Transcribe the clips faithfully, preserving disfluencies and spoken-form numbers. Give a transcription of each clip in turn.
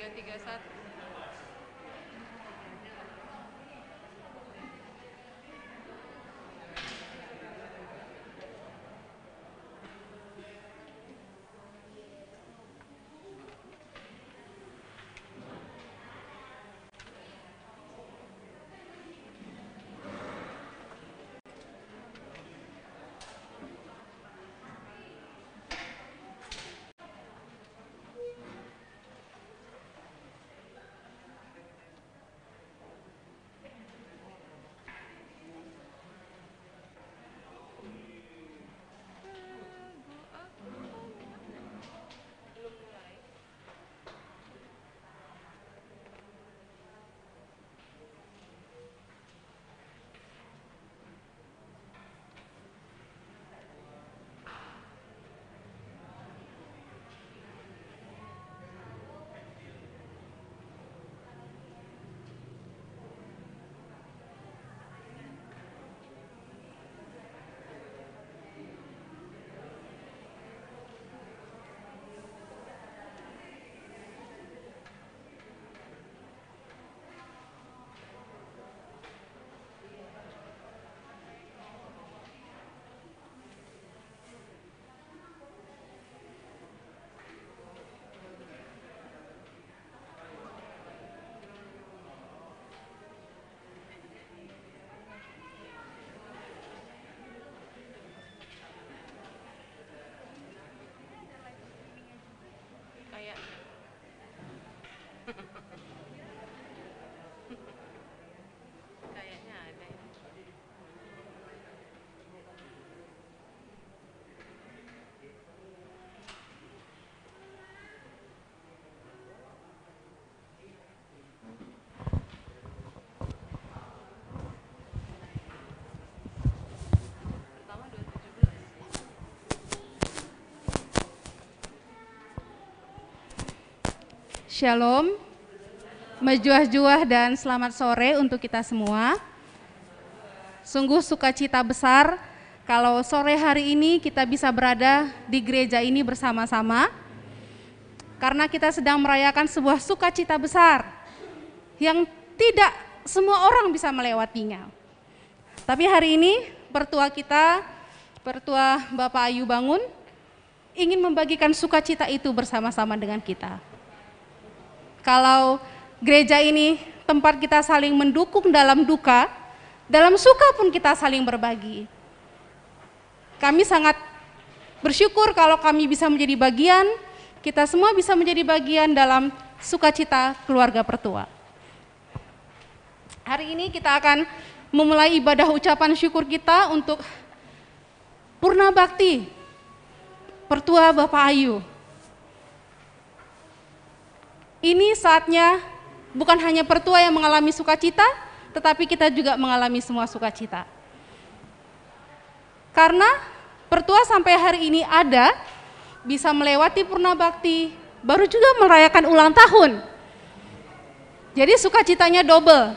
Tiga, satu. Kayak. Kayaknya ada ini. Shalom, mejuah-juah dan selamat sore untuk kita semua. Sungguh sukacita besar kalau sore hari ini kita bisa berada di gereja ini bersama-sama, karena kita sedang merayakan sebuah sukacita besar yang tidak semua orang bisa melewatinya. Tapi hari ini, pertua kita, pertua Bapak Ayu Bangun, ingin membagikan sukacita itu bersama-sama dengan kita. Kalau gereja ini tempat kita saling mendukung dalam duka, dalam suka pun kita saling berbagi. Kami sangat bersyukur kalau kami bisa menjadi bagian, kita semua bisa menjadi bagian dalam sukacita keluarga pertua. Hari ini kita akan memulai ibadah ucapan syukur kita untuk Purna Bakti Pertua Bapak Ayu. Ini saatnya bukan hanya pertua yang mengalami sukacita, tetapi kita juga mengalami semua sukacita. Karena pertua sampai hari ini ada, bisa melewati Purna Bakti, baru juga merayakan ulang tahun. Jadi sukacitanya double,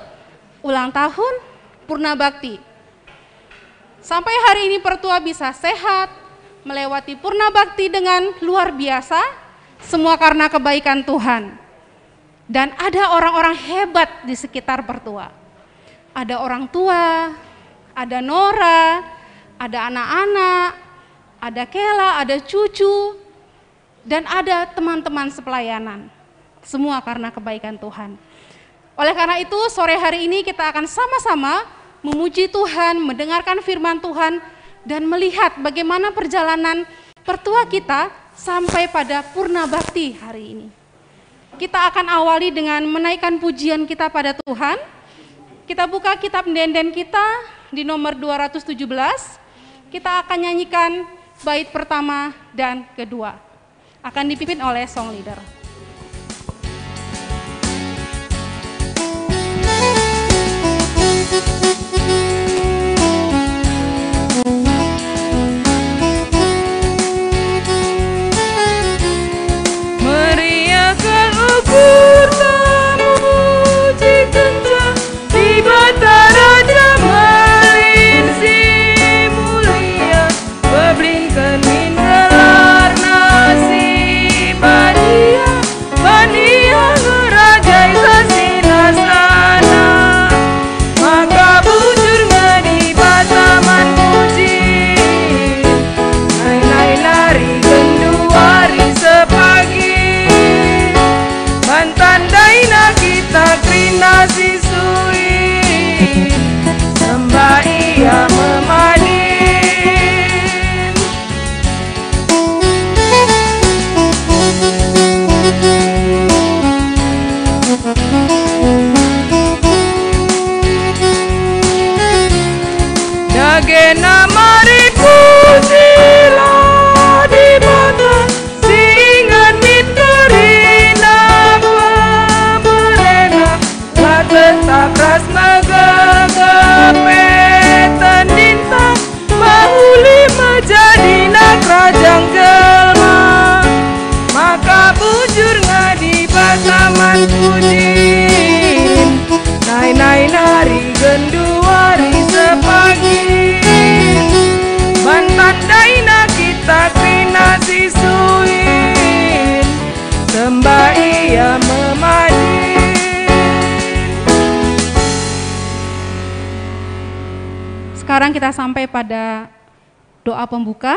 ulang tahun, Purna Bakti. Sampai hari ini pertua bisa sehat, melewati Purna Bakti dengan luar biasa, semua karena kebaikan Tuhan. Dan ada orang-orang hebat di sekitar pertua. Ada orang tua, ada Nora, ada anak-anak, ada Kela, ada cucu, dan ada teman-teman sepelayanan. Semua karena kebaikan Tuhan. Oleh karena itu, sore hari ini kita akan sama-sama memuji Tuhan, mendengarkan firman Tuhan, dan melihat bagaimana perjalanan pertua kita sampai pada Purna Bakti hari ini. Kita akan awali dengan menaikkan pujian kita pada Tuhan. Kita buka kitab ende-enden kita di nomor dua ratus tujuh belas. Kita akan nyanyikan bait pertama dan kedua. Akan dipimpin oleh song leader. Meriahkan ukur tamu, puji kenca Dibata Raja Malin si mulia, peblinken min gelarNa si badia. Sembah ia memadin. Dage na mari pujilah Dibata, si inget min kerina pemberena, la tetap ras megegep tendinta, mehuli me jadina kerajang jelma. Maka bujur nge Dibata man pujin, nai-nai nari genduari sepagi, man tandai na kita kerina si suin, sembah ia memadin. Sekarang kita sampai pada doa pembuka.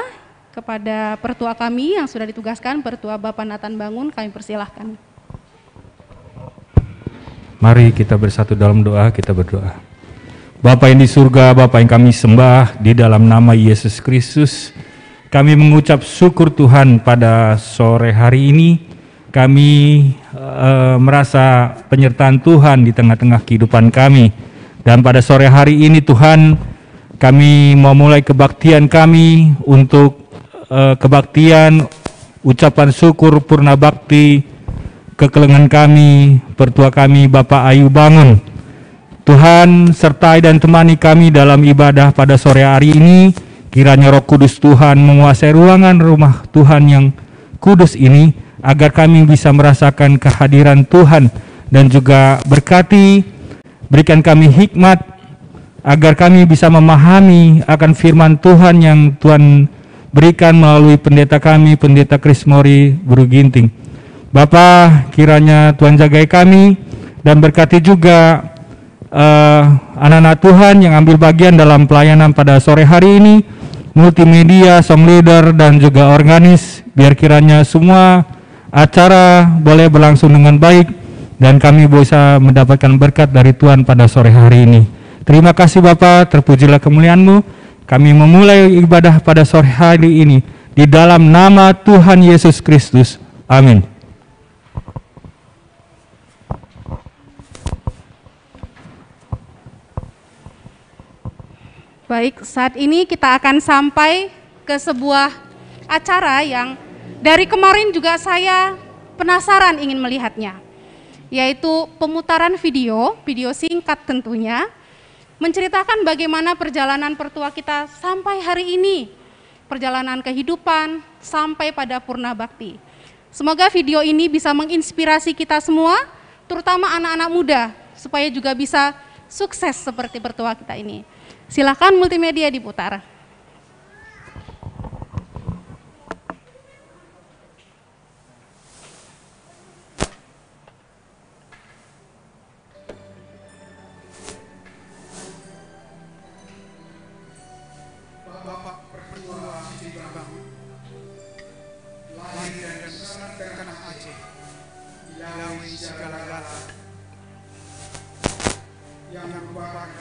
Kepada pertua kami yang sudah ditugaskan, Pertua Bapak Nathan Bangun, kami persilahkan. Mari kita bersatu dalam doa, kita berdoa. Bapa yang di surga, Bapa yang kami sembah, di dalam nama Yesus Kristus, kami mengucap syukur Tuhan pada sore hari ini. Kami, eh, merasa penyertaan Tuhan di tengah-tengah kehidupan kami. Dan pada sore hari ini, Tuhan, kami mau mulai kebaktian kami untuk, eh, kebaktian ucapan syukur purna bakti kekelengen kami, pertua kami, Bapak Ayu Bangun. Tuhan, sertai dan temani kami dalam ibadah pada sore hari ini. Kiranya Roh Kudus Tuhan menguasai ruangan rumah Tuhan yang kudus ini, agar kami bisa merasakan kehadiran Tuhan dan juga berkati, berikan kami hikmat, agar kami bisa memahami akan firman Tuhan yang Tuhan berikan melalui pendeta kami, Pendeta Chris Mori Guru Ginting. Bapa, kiranya Tuhan jagai kami dan berkati juga, eh, anak-anak Tuhan yang ambil bagian dalam pelayanan pada sore hari ini, multimedia, song leader, dan juga organis. Biar kiranya semua acara boleh berlangsung dengan baik dan kami bisa mendapatkan berkat dari Tuhan pada sore hari ini. Terima kasih Bapa, terpujilah kemuliaan-Mu. Kami memulai ibadah pada sore hari ini di dalam nama Tuhan Yesus Kristus. Amin. Baik, saat ini kita akan sampai ke sebuah acara yang dari kemarin juga saya penasaran ingin melihatnya, yaitu pemutaran video, video singkat tentunya, menceritakan bagaimana perjalanan pertua kita sampai hari ini, perjalanan kehidupan sampai pada purna bakti. Semoga video ini bisa menginspirasi kita semua, terutama anak-anak muda, supaya juga bisa sukses seperti pertua kita ini. Silakan multimedia diputar. Bapak pertua Siti Bambang, lahir dan besar di tanah Aceh, di Lawe Sigala-gala, yang merupakan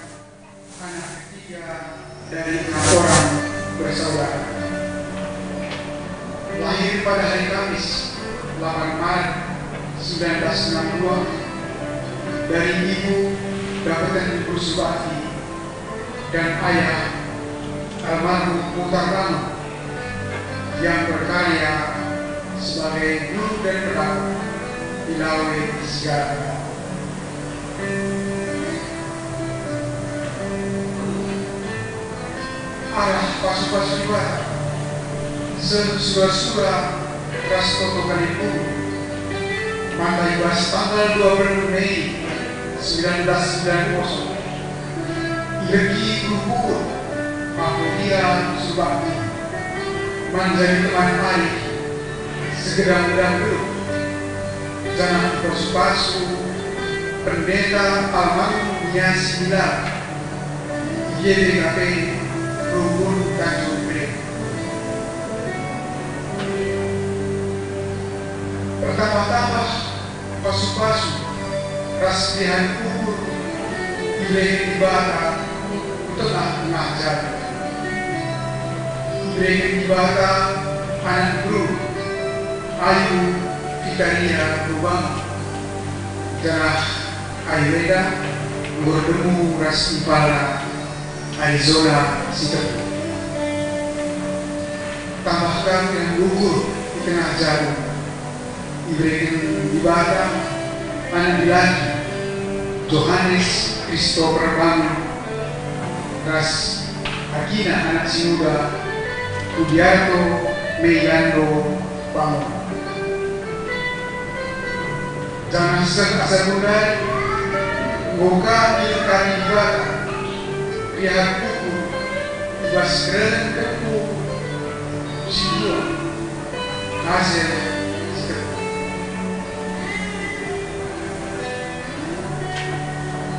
anak ketiga dari enam orang bersaudara. Lahir pada hari Kamis, delapan Maret sembilan belas enam dua, dari ibu Dapetan Guru Subakti dan ayah almarhum Mutar Rama yang berkarya sebagai guru dan pendakwah di Lawe Sigala. Arah pasu-pasu Dibata, seh sura-sura ras toto kalimbubu, maka i bas tanggal dua puluh Mei sembilan belas sembilan kosong, ilegi guru puput Mahmudia Subakti manjari teman arif segedang-gedang geluh, janah pasu-pasu Pendeta almarhum Nia Sibila, G B K P Rukun Tanjung Priok. Pertama-tama pasu-pasu ras selihan kubur i Ibereken Dibata ku tengah-tengah jabu. Ibereken Dibata anak beru, Ayu Vitaria Lubang, janah Ayu enda enggo erdemu ras impalna Arizona si tepu. Tambah kam yang gugur i tengah jabu, ibereken Dibata anak dilaki, Johannes Christopher Bangun, ras Agina anak si nguda, Rudiarto Meilando Bangun. Janah seh asa ndai, enggo ka ilengkahi Dibata, riahen ukur i bas kerehen tempu si dua, Hazel si tepu.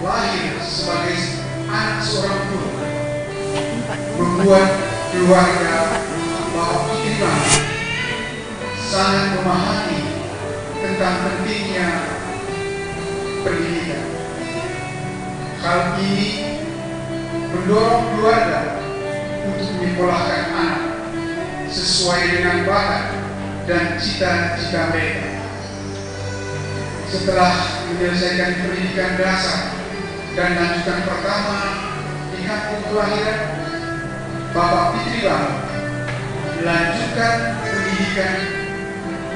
Lahir sebagai anak seorang guru, membuat keluarga Bapak Iman sangat memahami tentang pentingnya pendidikan. Hal ini mendorong keluarga untuk menyekolahkan anak sesuai dengan bakat dan cita-cita mereka. Setelah menyelesaikan pendidikan dasar dan lanjutan pertama di kampung kelahiran, Bapak Fitri Bangun melanjutkan pendidikan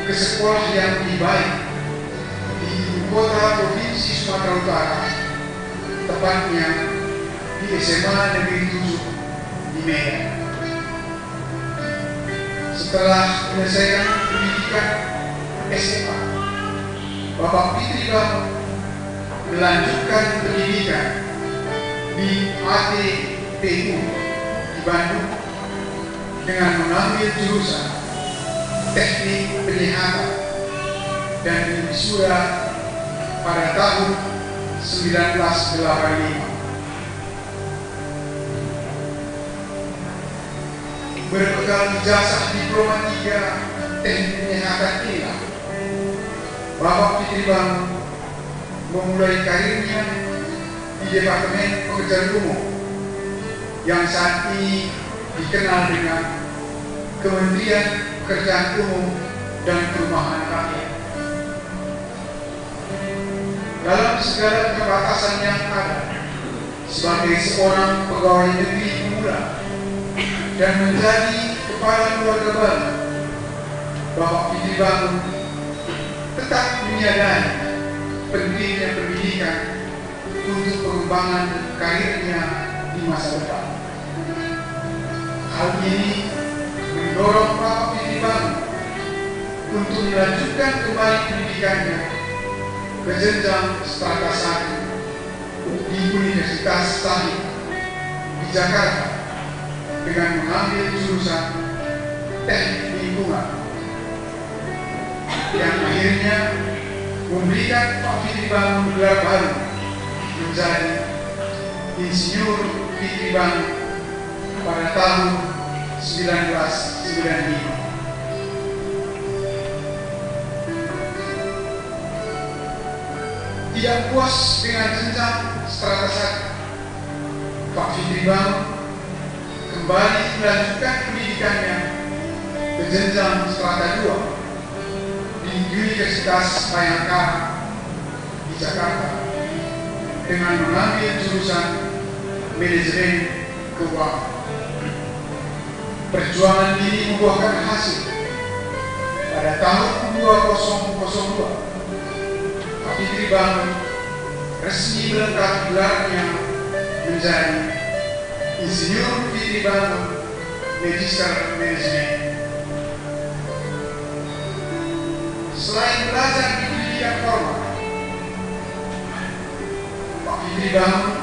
ke sekolah yang lebih baik di ibu kota Provinsi Sumatera Utara, tepatnya di S M A Negeri tujuh di Medan. Setelah menyelesaikan pendidikan S M A, Bapak Fitri Bangun melanjutkan pendidikan di A T P U di Bandung dengan mengambil jurusan Teknik Penyihatan dan wisuda pada tahun sembilan belas delapan lima. Berbekal ijazah Diploma tiga Teknik Penyihatan inilah, Bapak Fitri Bangun memulai karirnya di Departemen Pekerjaan Umum yang saat ini dikenal dengan Kementerian Pekerjaan Umum dan Perumahan Rakyat. Dalam segala keterbatasan yang ada, sebagai seorang pegawai negeri pemula dan menjadi kepala keluarga baru, Bapak Fitri Bangun tetap menyadari pentingnya pendidikan untuk pengembangan karirnya di masa depan. Hal ini mendorong Bapak Fitri Bangun untuk melanjutkan kembali pendidikannya ke jenjang strata satu di Universitas Syahid di Jakarta dengan mengambil jurusan Teknik Lingkungan, yang akhirnya memberikan Pak Fitri Bangun gelar baru menjadi Insinyur Fitri Bangun pada tahun sembilan belas sembilan lima. Tidak puas dengan jenjang strata satu, Pak Fitri Bangun kembali melanjutkan pendidikannya ke jenjang strata dua di Universitas Bhayangkara di Jakarta dengan mengambil jurusan Manajemen Keuangan. Perjuangan ini membuahkan hasil. Pada tahun dua ribu dua, Pak Fitri Bangun resmi melengkapi gelarnya menjadi Insinyur Fitri Bangun, Magister Manajemen. Selain belajar di pendidikan formal, Pak Fitri Bangun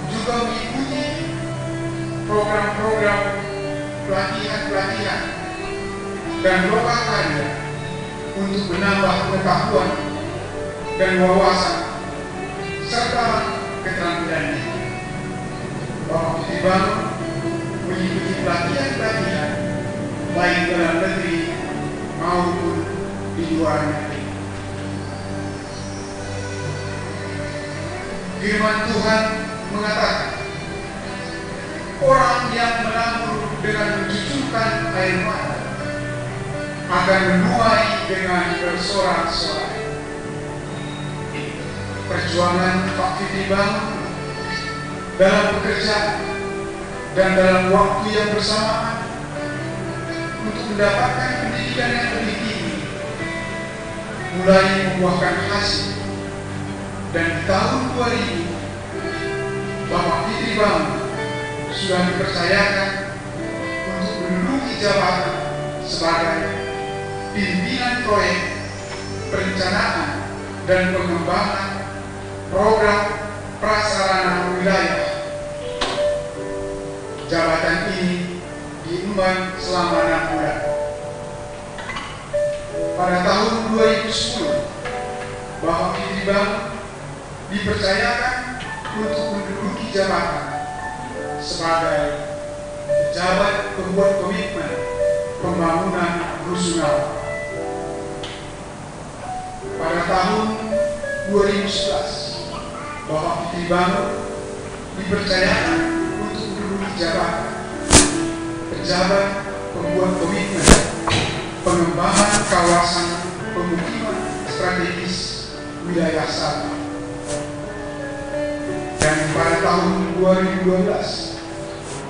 juga mengikuti program-program pelatihan-pelatihan dan lokakarya untuk menambah pengetahuan dan wawasan serta keterampilannya. Bapak Fitri Bangun mengikuti pelatihan-pelatihan baik dalam negeri maupun di luar negeri. Firman Tuhan mengatakan, "Orang yang menabur dengan mencucurkan air mata akan menuai dengan bersorak-sorai." Perjuangan Pak Fitri Bangun dalam pekerjaan dan dalam waktu yang bersamaan untuk mendapatkan pendidikan yang lebih tinggi mulai membuahkan hasil, dan di tahun dua ribu, Bapak Fitri Bangun sudah dipercayakan untuk menduduki jabatan sebagai pimpinan proyek perencanaan dan pengembangan program prasarana wilayah. Jabatan ini diemban selama enam bulan. Pada tahun dua ribu sepuluh, Bapak Fitri Bangun dipercayakan untuk menduduki jabatan sebagai pejabat pembuat komitmen pembangunan rusunawa. Pada tahun dua ribu sebelas, Bapak Fitri Bangun dipercayakan untuk menduduki jabatan pejabat pembuat komitmen pengembangan kawasan pemukiman strategis wilayah satu. Dan pada tahun dua ribu dua belas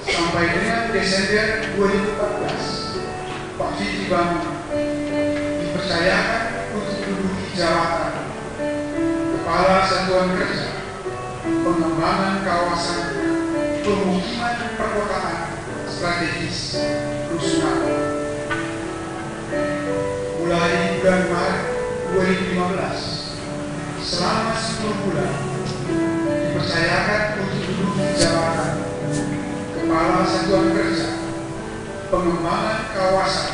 sampai dengan Desember dua ribu empat belas, Pak Fitri Bangun dipercayakan untuk menduduki jabatan Kepala Satuan Kerja Pengembangan Kawasan Pemukiman Perkotaan Strategis Rusunawa. Mulai bulan Maret dua ribu lima belas, selama sepuluh bulan, dipercayakan untuk menduduki jabatan Kepala Satuan Kerja Pengembangan Kawasan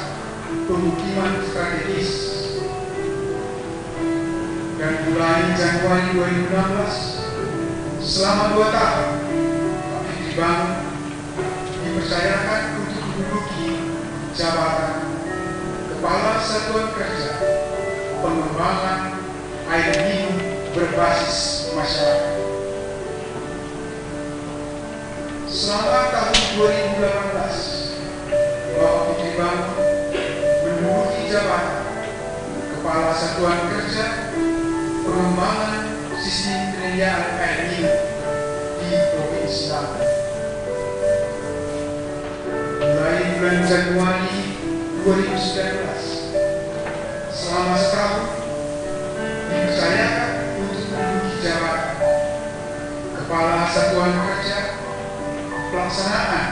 Pemukiman Strategis. Dan mulai Januari dua ribu enam belas, selama dua tahun, Pak Fitri Bangun dipercayakan untuk menduduki jabatan Kepala Satuan Kerja Pengembangan Air Minum Berbasis Masyarakat. Selama tahun dua ribu delapan belas, Bapak Fitri Bangun menduduki jabatan Kepala Satuan Kerja Pengembangan Sistem Penyediaan Air Minum di Provinsi Lampung. Mulai bulan Januari dua ribu sembilan belas, selama setahun, dipercayakan untuk menduduki jabatan Kepala Satuan Kerja Pelaksanaan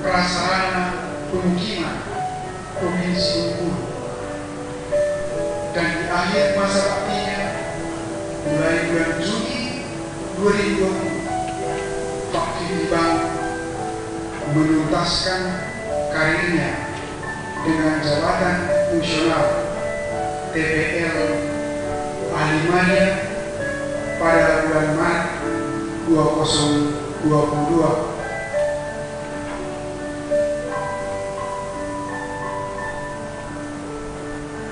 Prasarana Pemukiman Provinsi Bengkulu. Dan di akhir masa baktinya, mulai bulan Juni dua ribu dua puluh, Pak Fitri Bangun menuntaskan karirnya dengan jabatan fungsional T P L Ahli Media pada bulan Maret dua ribu dua puluh dua.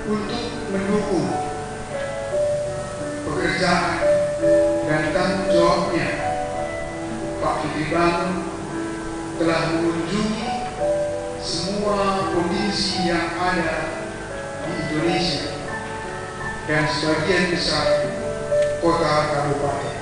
Untuk mendukung pekerjaan dan tanggung jawabnya, Pak Fitri Bangun telah mengunjungi semua provinsi yang ada di Indonesia dan sebagian besar kota kabupaten.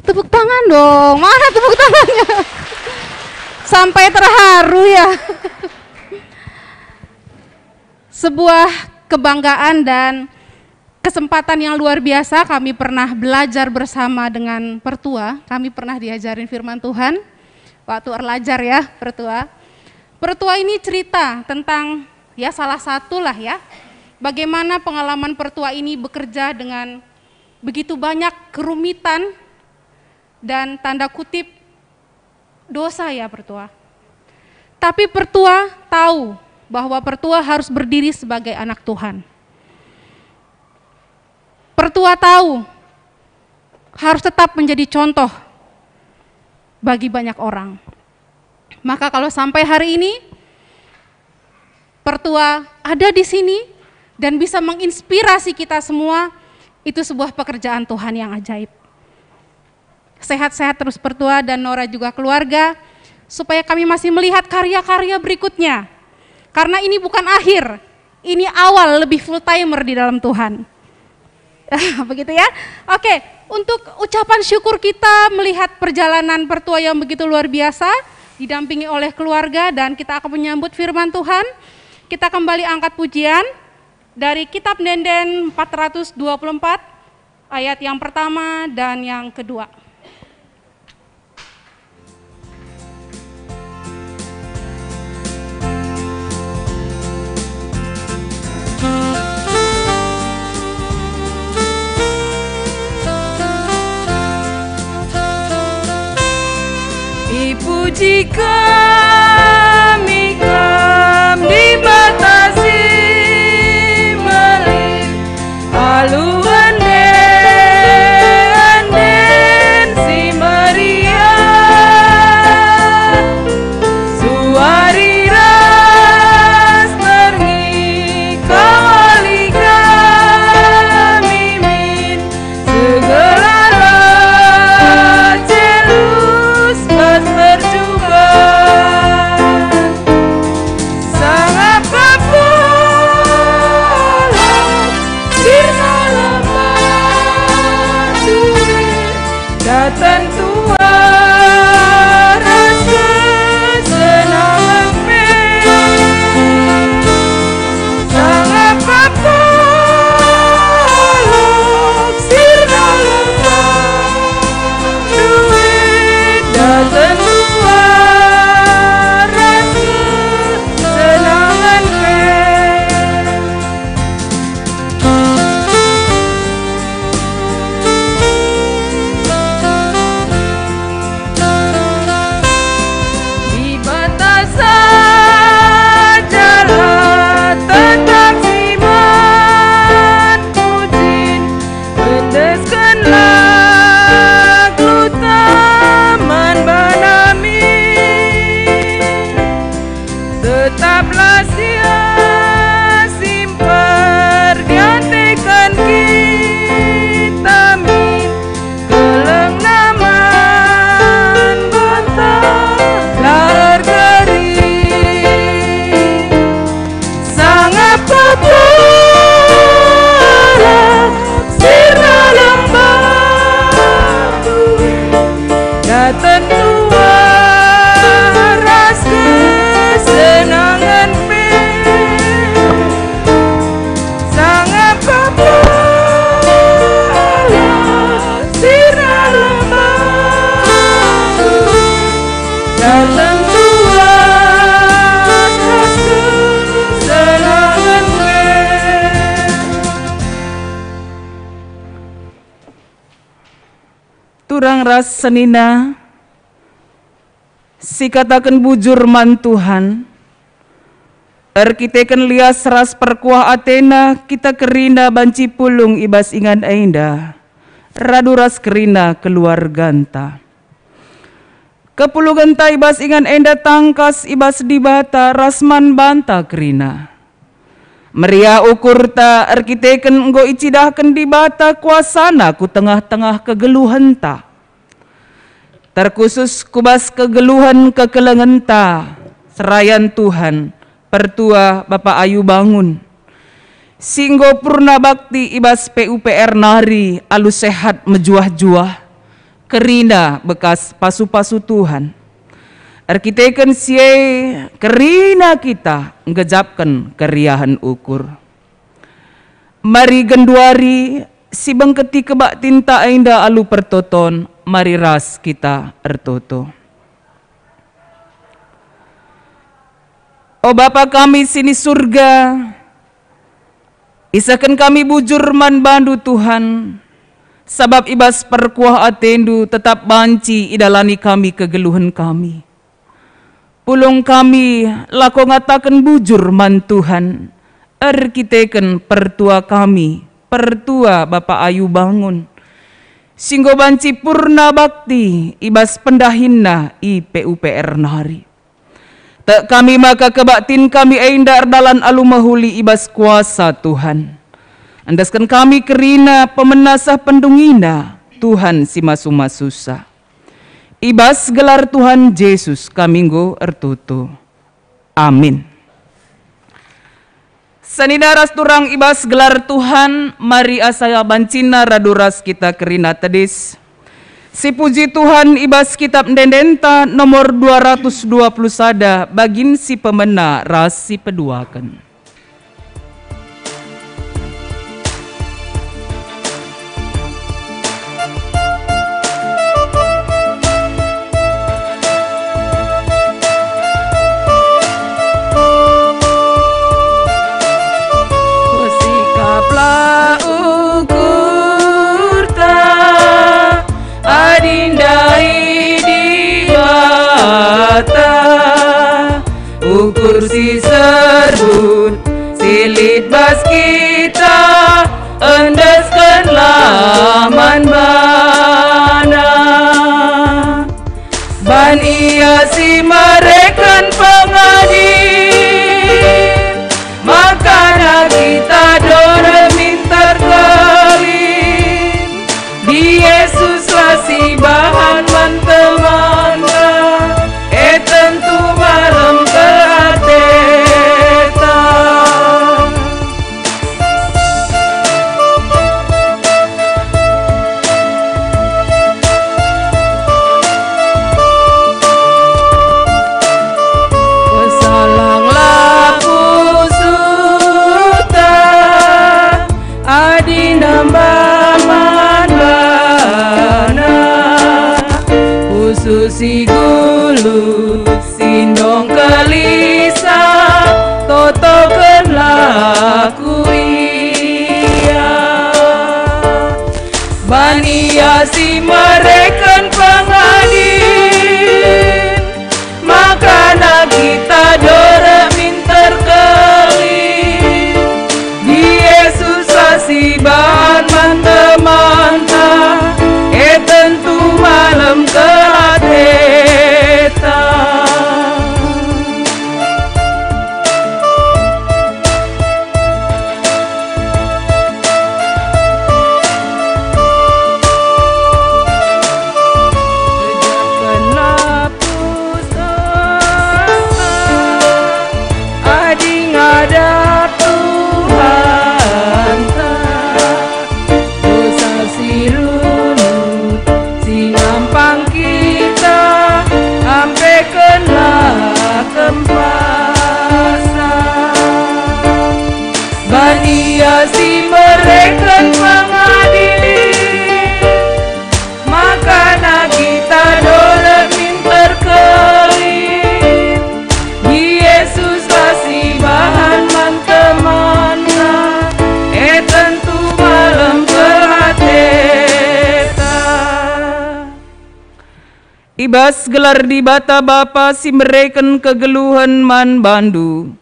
Tepuk tangan dong, mana tepuk tangannya? Sampai terharu ya. Sebuah kebanggaan dan kesempatan yang luar biasa. Kami pernah belajar bersama dengan Pertua, kami pernah diajarin firman Tuhan waktu erlajar ya, Pertua. Pertua ini cerita tentang, ya, salah satulah ya, bagaimana pengalaman Pertua ini bekerja dengan begitu banyak kerumitan dan tanda kutip dosa ya, Pertua. Tapi Pertua tahu bahwa Pertua harus berdiri sebagai anak Tuhan. Pertua tahu harus tetap menjadi contoh bagi banyak orang. Maka kalau sampai hari ini Pertua ada di sini dan bisa menginspirasi kita semua, itu sebuah pekerjaan Tuhan yang ajaib. Sehat-sehat terus Pertua dan Nora juga keluarga, supaya kami masih melihat karya-karya berikutnya. Karena ini bukan akhir, ini awal lebih full timer di dalam Tuhan. Begitu ya. Oke, untuk ucapan syukur kita melihat perjalanan Pertua yang begitu luar biasa, didampingi oleh keluarga, dan kita akan menyambut firman Tuhan. Kita kembali angkat pujian dari Kitab Ende-Enden empat ratus dua puluh empat, ayat yang pertama dan yang kedua. Ipuji kami Kam, Dibata si Melin, alu ende-enden si meriah, suari ras terngi kawali kami min, segala celus bas percuban. Sangap pepulung sirna lemah duit, daten tua ras kesenangen pe. Sangap pepulung sirna lemah duit, daten tua ras kesenangen pe. Dibata sajalah tetap si man pujin, endeskenlah geluhta man bana min. Tetaplah sia si mperdiateken kita min, kelengna man banta la ergeri. Sangap pepulung sirna lemah duit, daten tua ras kesenangen pe. Sangap pepulung sirna lemah duit, daten tua ras kesenangen pe. Turang ras senina, sikataken bujur man Tuhan, erkiteken lias ras perkuah ateNa kita kerina banci pulung i bas ingan enda, radu ras kerina keluarganta. Kepulungenta i bas ingan enda tangkas i bas Dibata ras man banta kerina. Meriah ukurta erkiteken enggo icidahken Dibata kuasaNa ku tengah-tengah kegeluhenta. Terkhusus ku bas kegeluhen kekelengenta, serayan Tuhan, Pertua Bapa Ayu Bangun, si enggo purna bakti i bas P U P R nari alu sehat mejuah-juah, kerina bekas pasu-pasu Tuhan. Erkiteken si e, kerina kita nggejapken keriahen ukur. Mari genduari sibengketi kebaktinta enda alu pertoton, mari ras kita ertoto. O Bapa kami si ni Surga, isehken kami bujur man baNdu, Tuhan, sabap i bas perkuah ateNdu tetap banci idalani kami kegeluhen kami. Pulung kami lako ngataken bujur man Tuhan, erkiteken pertua kami, pertua Bapa Ayu Bangun, si enggo banci purna bakti i bas pendahinna i P U P R nari. Tek kami maka kebaktin kami enda erdalan alu mehuli i bas kuasa Tuhan. Endesken kami kerina pemena seh pendungina Tuhan si masu-masusa. I bas gelar Tuhan Jesus kami enggo ertoto. Amin. Senina ras turang i bas gelar Tuhan, mari asa banci radu ras kita kerina tedis. Sipuji Tuhan i bas Kitab Ende-endenta nomor dua ratus dua puluh sada bagin si pemena ras si peduaken. Sikaplah ukurta adi ndai Dibata, ukur si serbun si lit bas kita, endeskenlah man baNa. Ban Ia si mereken pengadil, makana kita dore min terkelin. Di Yesuslah sibahan man temanta, e tentu malem kel ateta. Pesalanglah pusuhta adi nembah man baNa, pusuh si gulut, si ndong kelisa, totokenlah ku Ia. Ban Ia si mereken pengadil, makana kita dore min terkelin. Di Yesuslah sibahan man temanta, e tentu malem kel ateta. Adi ngadap Tuhanta, dosa si runut si nampang kita, ampekenlah kempasa. Ban Ia si mereken pengadil, makana kita dore min terkelin. Di Yesuslah sibahan man temanta, e tentu malem kel ateta. I bas gelar Dibata Bapa si mereken kegeluhen man bandu,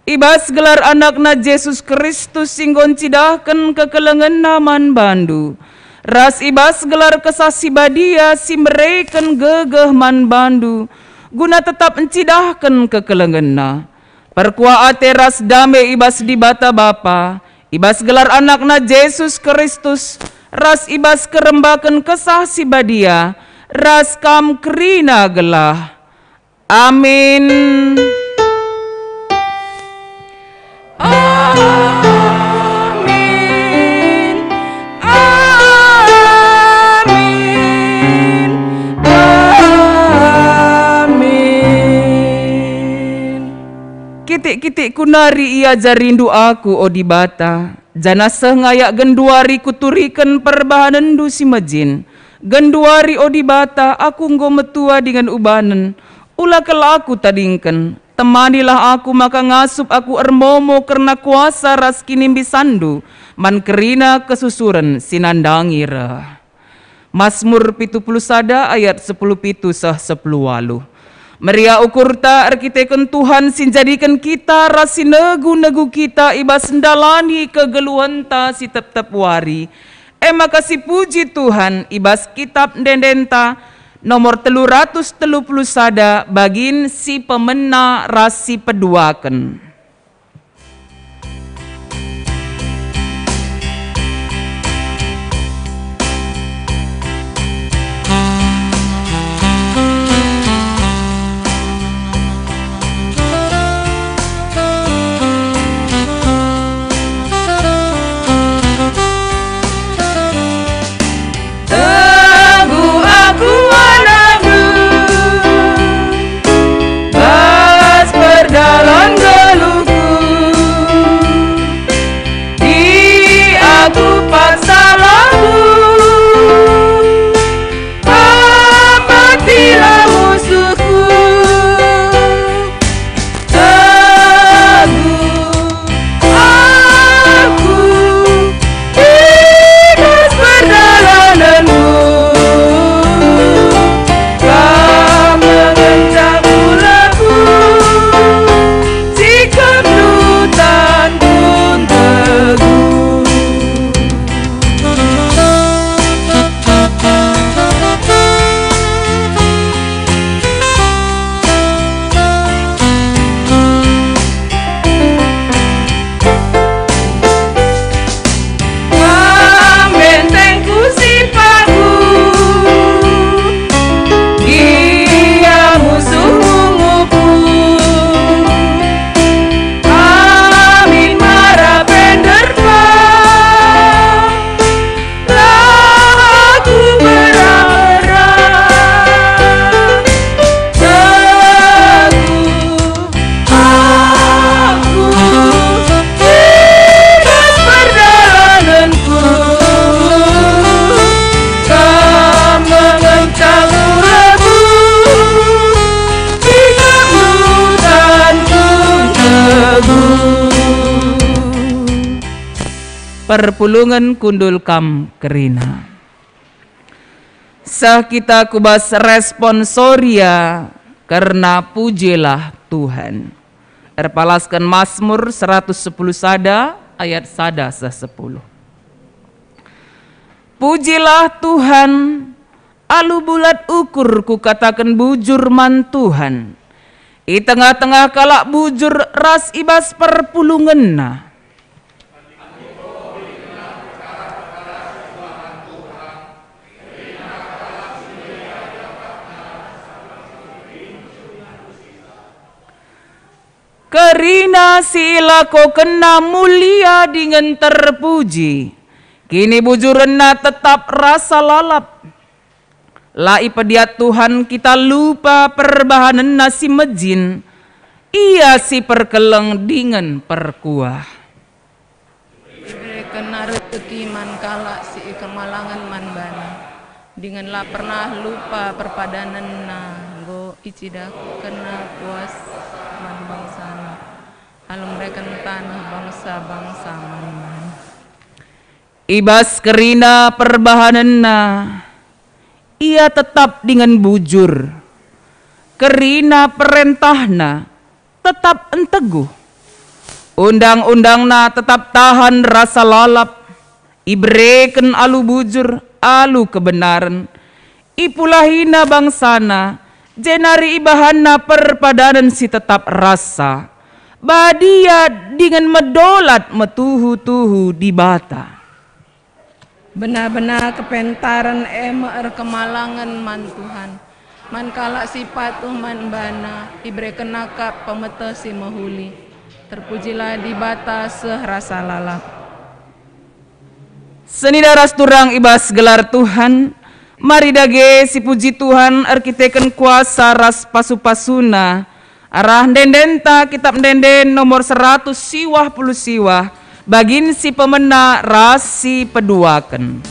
i bas gelar AnakNa Jesus Kristus si enggo ncidahken kekelengenNa man bandu, ras i bas gelar Kesah Si Badia si mereken gegeh man bandu, guna tetap ncidahken kekelengenNa. Perkuah ate ras dame i bas Dibata Bapa, i bas gelar AnakNa Jesus Kristus, ras i bas kerembaken Kesah Si Badia, ras kam kerina gelah. Amin. Amin. Amin. Amin. Kitik-kitikku nari iajarindu aku, o Dibata, Janah seh ngayak genduari kuturiken perbahanenNdu si mejin. Genduari, o Dibata, aku enggo metua dingen ubanen. Ula kal aku tadingken. Temanilah aku maka ngasup aku ermomo kerna kuasa ras kinimbisanNdu man kerina kesusuren si nandangi reh. Masmur pitu puluh sada ayat sepuluh pitu seh sepuluh waluh. Meriah ukurta erkiteken Tuhan si njadiken kita ras si negu-negu kita i bas ndalani kegeluhenta si tep-tep wari. E maka sipuji Tuhan i bas Kitap Ende-endenta nomor telu ratus telu puluh sada, bagin si pemena ras si peduaken. Teguh aku anakmu, bas perdalan geluhku, di aku paksa lagu, pamatilah musuhku. Teguh aku i bas perdalanenmu, Kam ngenca ulaku, sikapNdu tan ku teguh. Kam bentengku si paguh, gia musuhku ngupu. Amin mara pe nderpa, la aku berharap. Teguh aku i bas perdalanenku, Kam ngenca ulaku, sikapNdu tan ku teguh. Perpulungen kundul kam kerina. Seh kita ku bas responsoria kerna Pujilah Tuhan. Erpalasken Masmur seratus sepuluh sada ayat sada seh sepuluh. Pujilah Tuhan, alu bulat ukur kukataken bujur man Tuhan. I tengah-tengah kalak bujur ras i bas perpulungenna. Kerina si ilakokenna mulia dingen terpuji. Kinibujurenna tetap rasa lalap. La ipediat Tuhan kita lupa perbahanenna si mejin, Ia si perkeleng dingen perkuah. IberekenNa reteki man kalak si ikemalangen man baNa, dingen la pernah lupa perpadanenNa, enggo icidahkenNa kuasa man bangsaNa, alu mereken taneh bangsa-bangsa man baNa. I bas kerina perbahanenNa, Ia tetap dingen bujur. Kerina perentahNa tetap enteguh. Undang-undangNa tetap tahan rasa lalap. Ibereken alu bujur, alu kebenaren. IpulahiNa bangsaNa, jenari ibahanNa perpadanen si tetap rasa. Badia dingen medolat metuhu-tuhu Dibata. Bena-bena kepentaren e me erkemalangen man Tuhan. Man kalak si patuh man baNa, iberekenNa kap pemeteh si mehuli. Terpujilah Dibata seh rasa lalap. Senina ras turang i bas gelar Tuhan, mari dage sipuji Tuhan erkiteken kuasa ras pasu-pasuNa, arah ende-endenta Kitap Ende-enden nomor seratus siwah puluh siwah, Bagin si pemena ras si peduaken.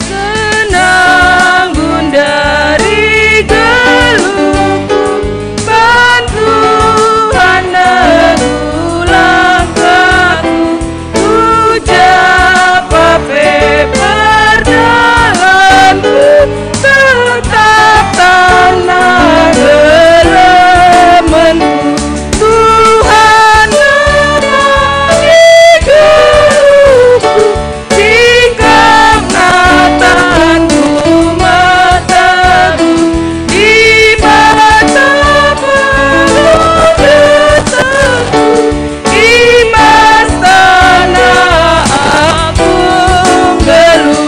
Senang gundari geluhku, ban Tuhan negu langkahku, ku ja pe perdalanku, tetap tanah gelemenku. Tuhan nari geluhku, singkapna tanku mataku, Dibata peluh desahku, i bas tanah aku nggeluh.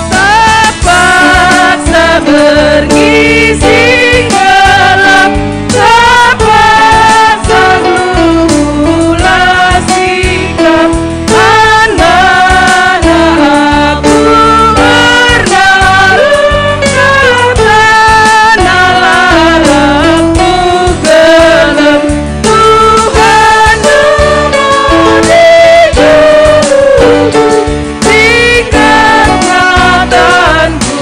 Terpaksa berngisi gelap, terpaksa luhula sikap, anana aku erdalan, karna lalapku gelem. Tuhan nari geluhku, singkapna tanku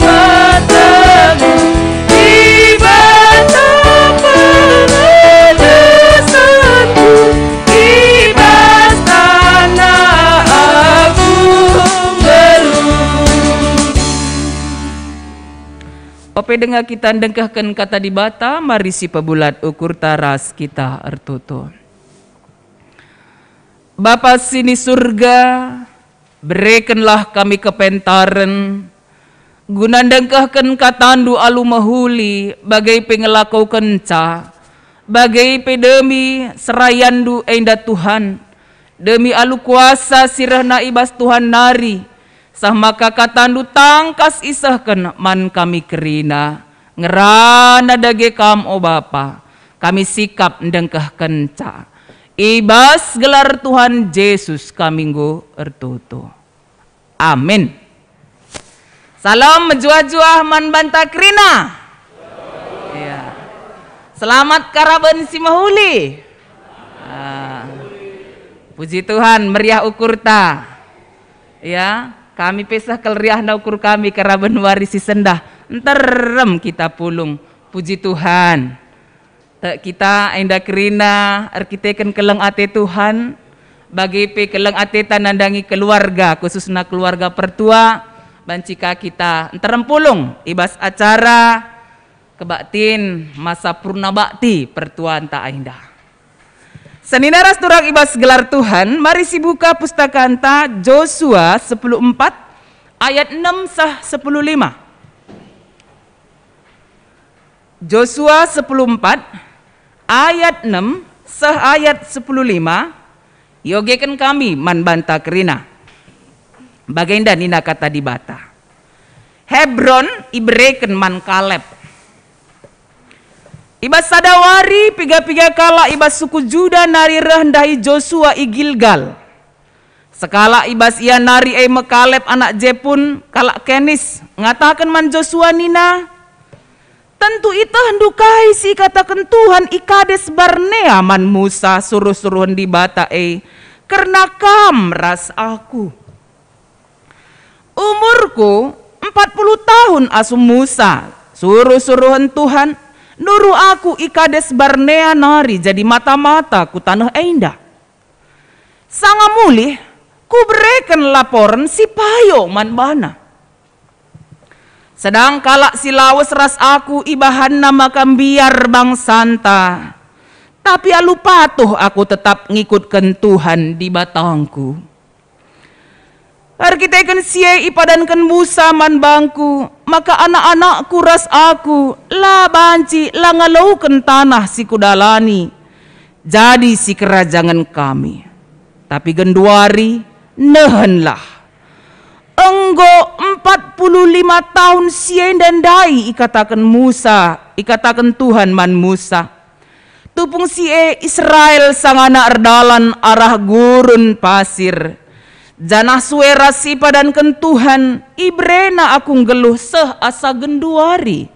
mataku, Dibata peluh desahku, i bas tanah aku nggeluh. Ope denga kita ndengkehken Kata Dibata, mari sipebulat ukurta ras kita ertoto. Bapa si ni Surga, berekenlah kami kepentaren guna ndengkehken KataNdu alu mehuli, bage pe ngelakokenca, bage pe demi serayanNdu enda Tuhan, demi alu kuasa si rehna i bas Tuhan nari, seh maka KataNdu tangkas isehken man kami kerina. Ngerana dage Kam, o Bapa, kami sikap ndengkehkenca. I bas gelar Tuhan Jesus kami enggo ertoto. Amin. Salam mejuah-juah man banta kerina. Ya. Selamat karaben si mehuli. Ah. Puji Tuhan, meriah ukurta. Ya, kami pe seh kal riahna ukur kami karaben wari si sendah. Nterem kita pulung. Puji Tuhan. Tek kita enda kerina erkiteken keleng ate Tuhan, bage pe keleng ateta nandangi keluarga, khususna keluarga pertua, banci ka kita nterem pulung i bas acara kebaktin masa purna bakti pertuanta enda. Senina ras turang i bas gelar Tuhan, mari sibuka pustakanta Josua sepuluh empat ayat enam seh sepuluh lima. Josua sepuluh empat ayat enam seh ayat sepuluh lima, iogeken kami man banta kerina. Bagenda nina Kata Dibata, Hebron ibereken man Kaleb. I bas sada wari, piga-piga kalak i bas suku Juda nari reh ndahi Josua i Gilgal. Sekalak i bas ia nari e me Kaleb anak Jepun, kalak Kenis, ngataken man Josua nina, "Tentu itehndu kai si ikataken Tuhan i Kades Barnea man Musa, suruh-suruhen Dibata e, kerna kam ras aku. Umurku empat puluh tahun asum Musa, suruh-suruhen Tuhan, nuruh aku i Kades Barnea nari jadi mata-mata ku taneh enda. Sanga mulih, kubereken laporen si payo man bana. Sedang kalak si lawes ras aku ibahanna maka mbiar bangsanta, tapi alu patuh aku tetap ngikutken Tuhan Dibatangku." Erkiteken si e ipadanken Musa man bangku maka anak-anakku ras aku la banci la ngaloken tanah si kudalani jadi sikerajangen kami. Tapi genduari, nehenlah. Enggo empat puluh lima tahun si enda ndai ikataken Musa, ikataken Tuhan man Musa. Tupung si e Israel sangana erdalan arah gurun pasir. Janah sue ras si ipadanken Tuhan, iberena aku nggeluh seh asa genduari.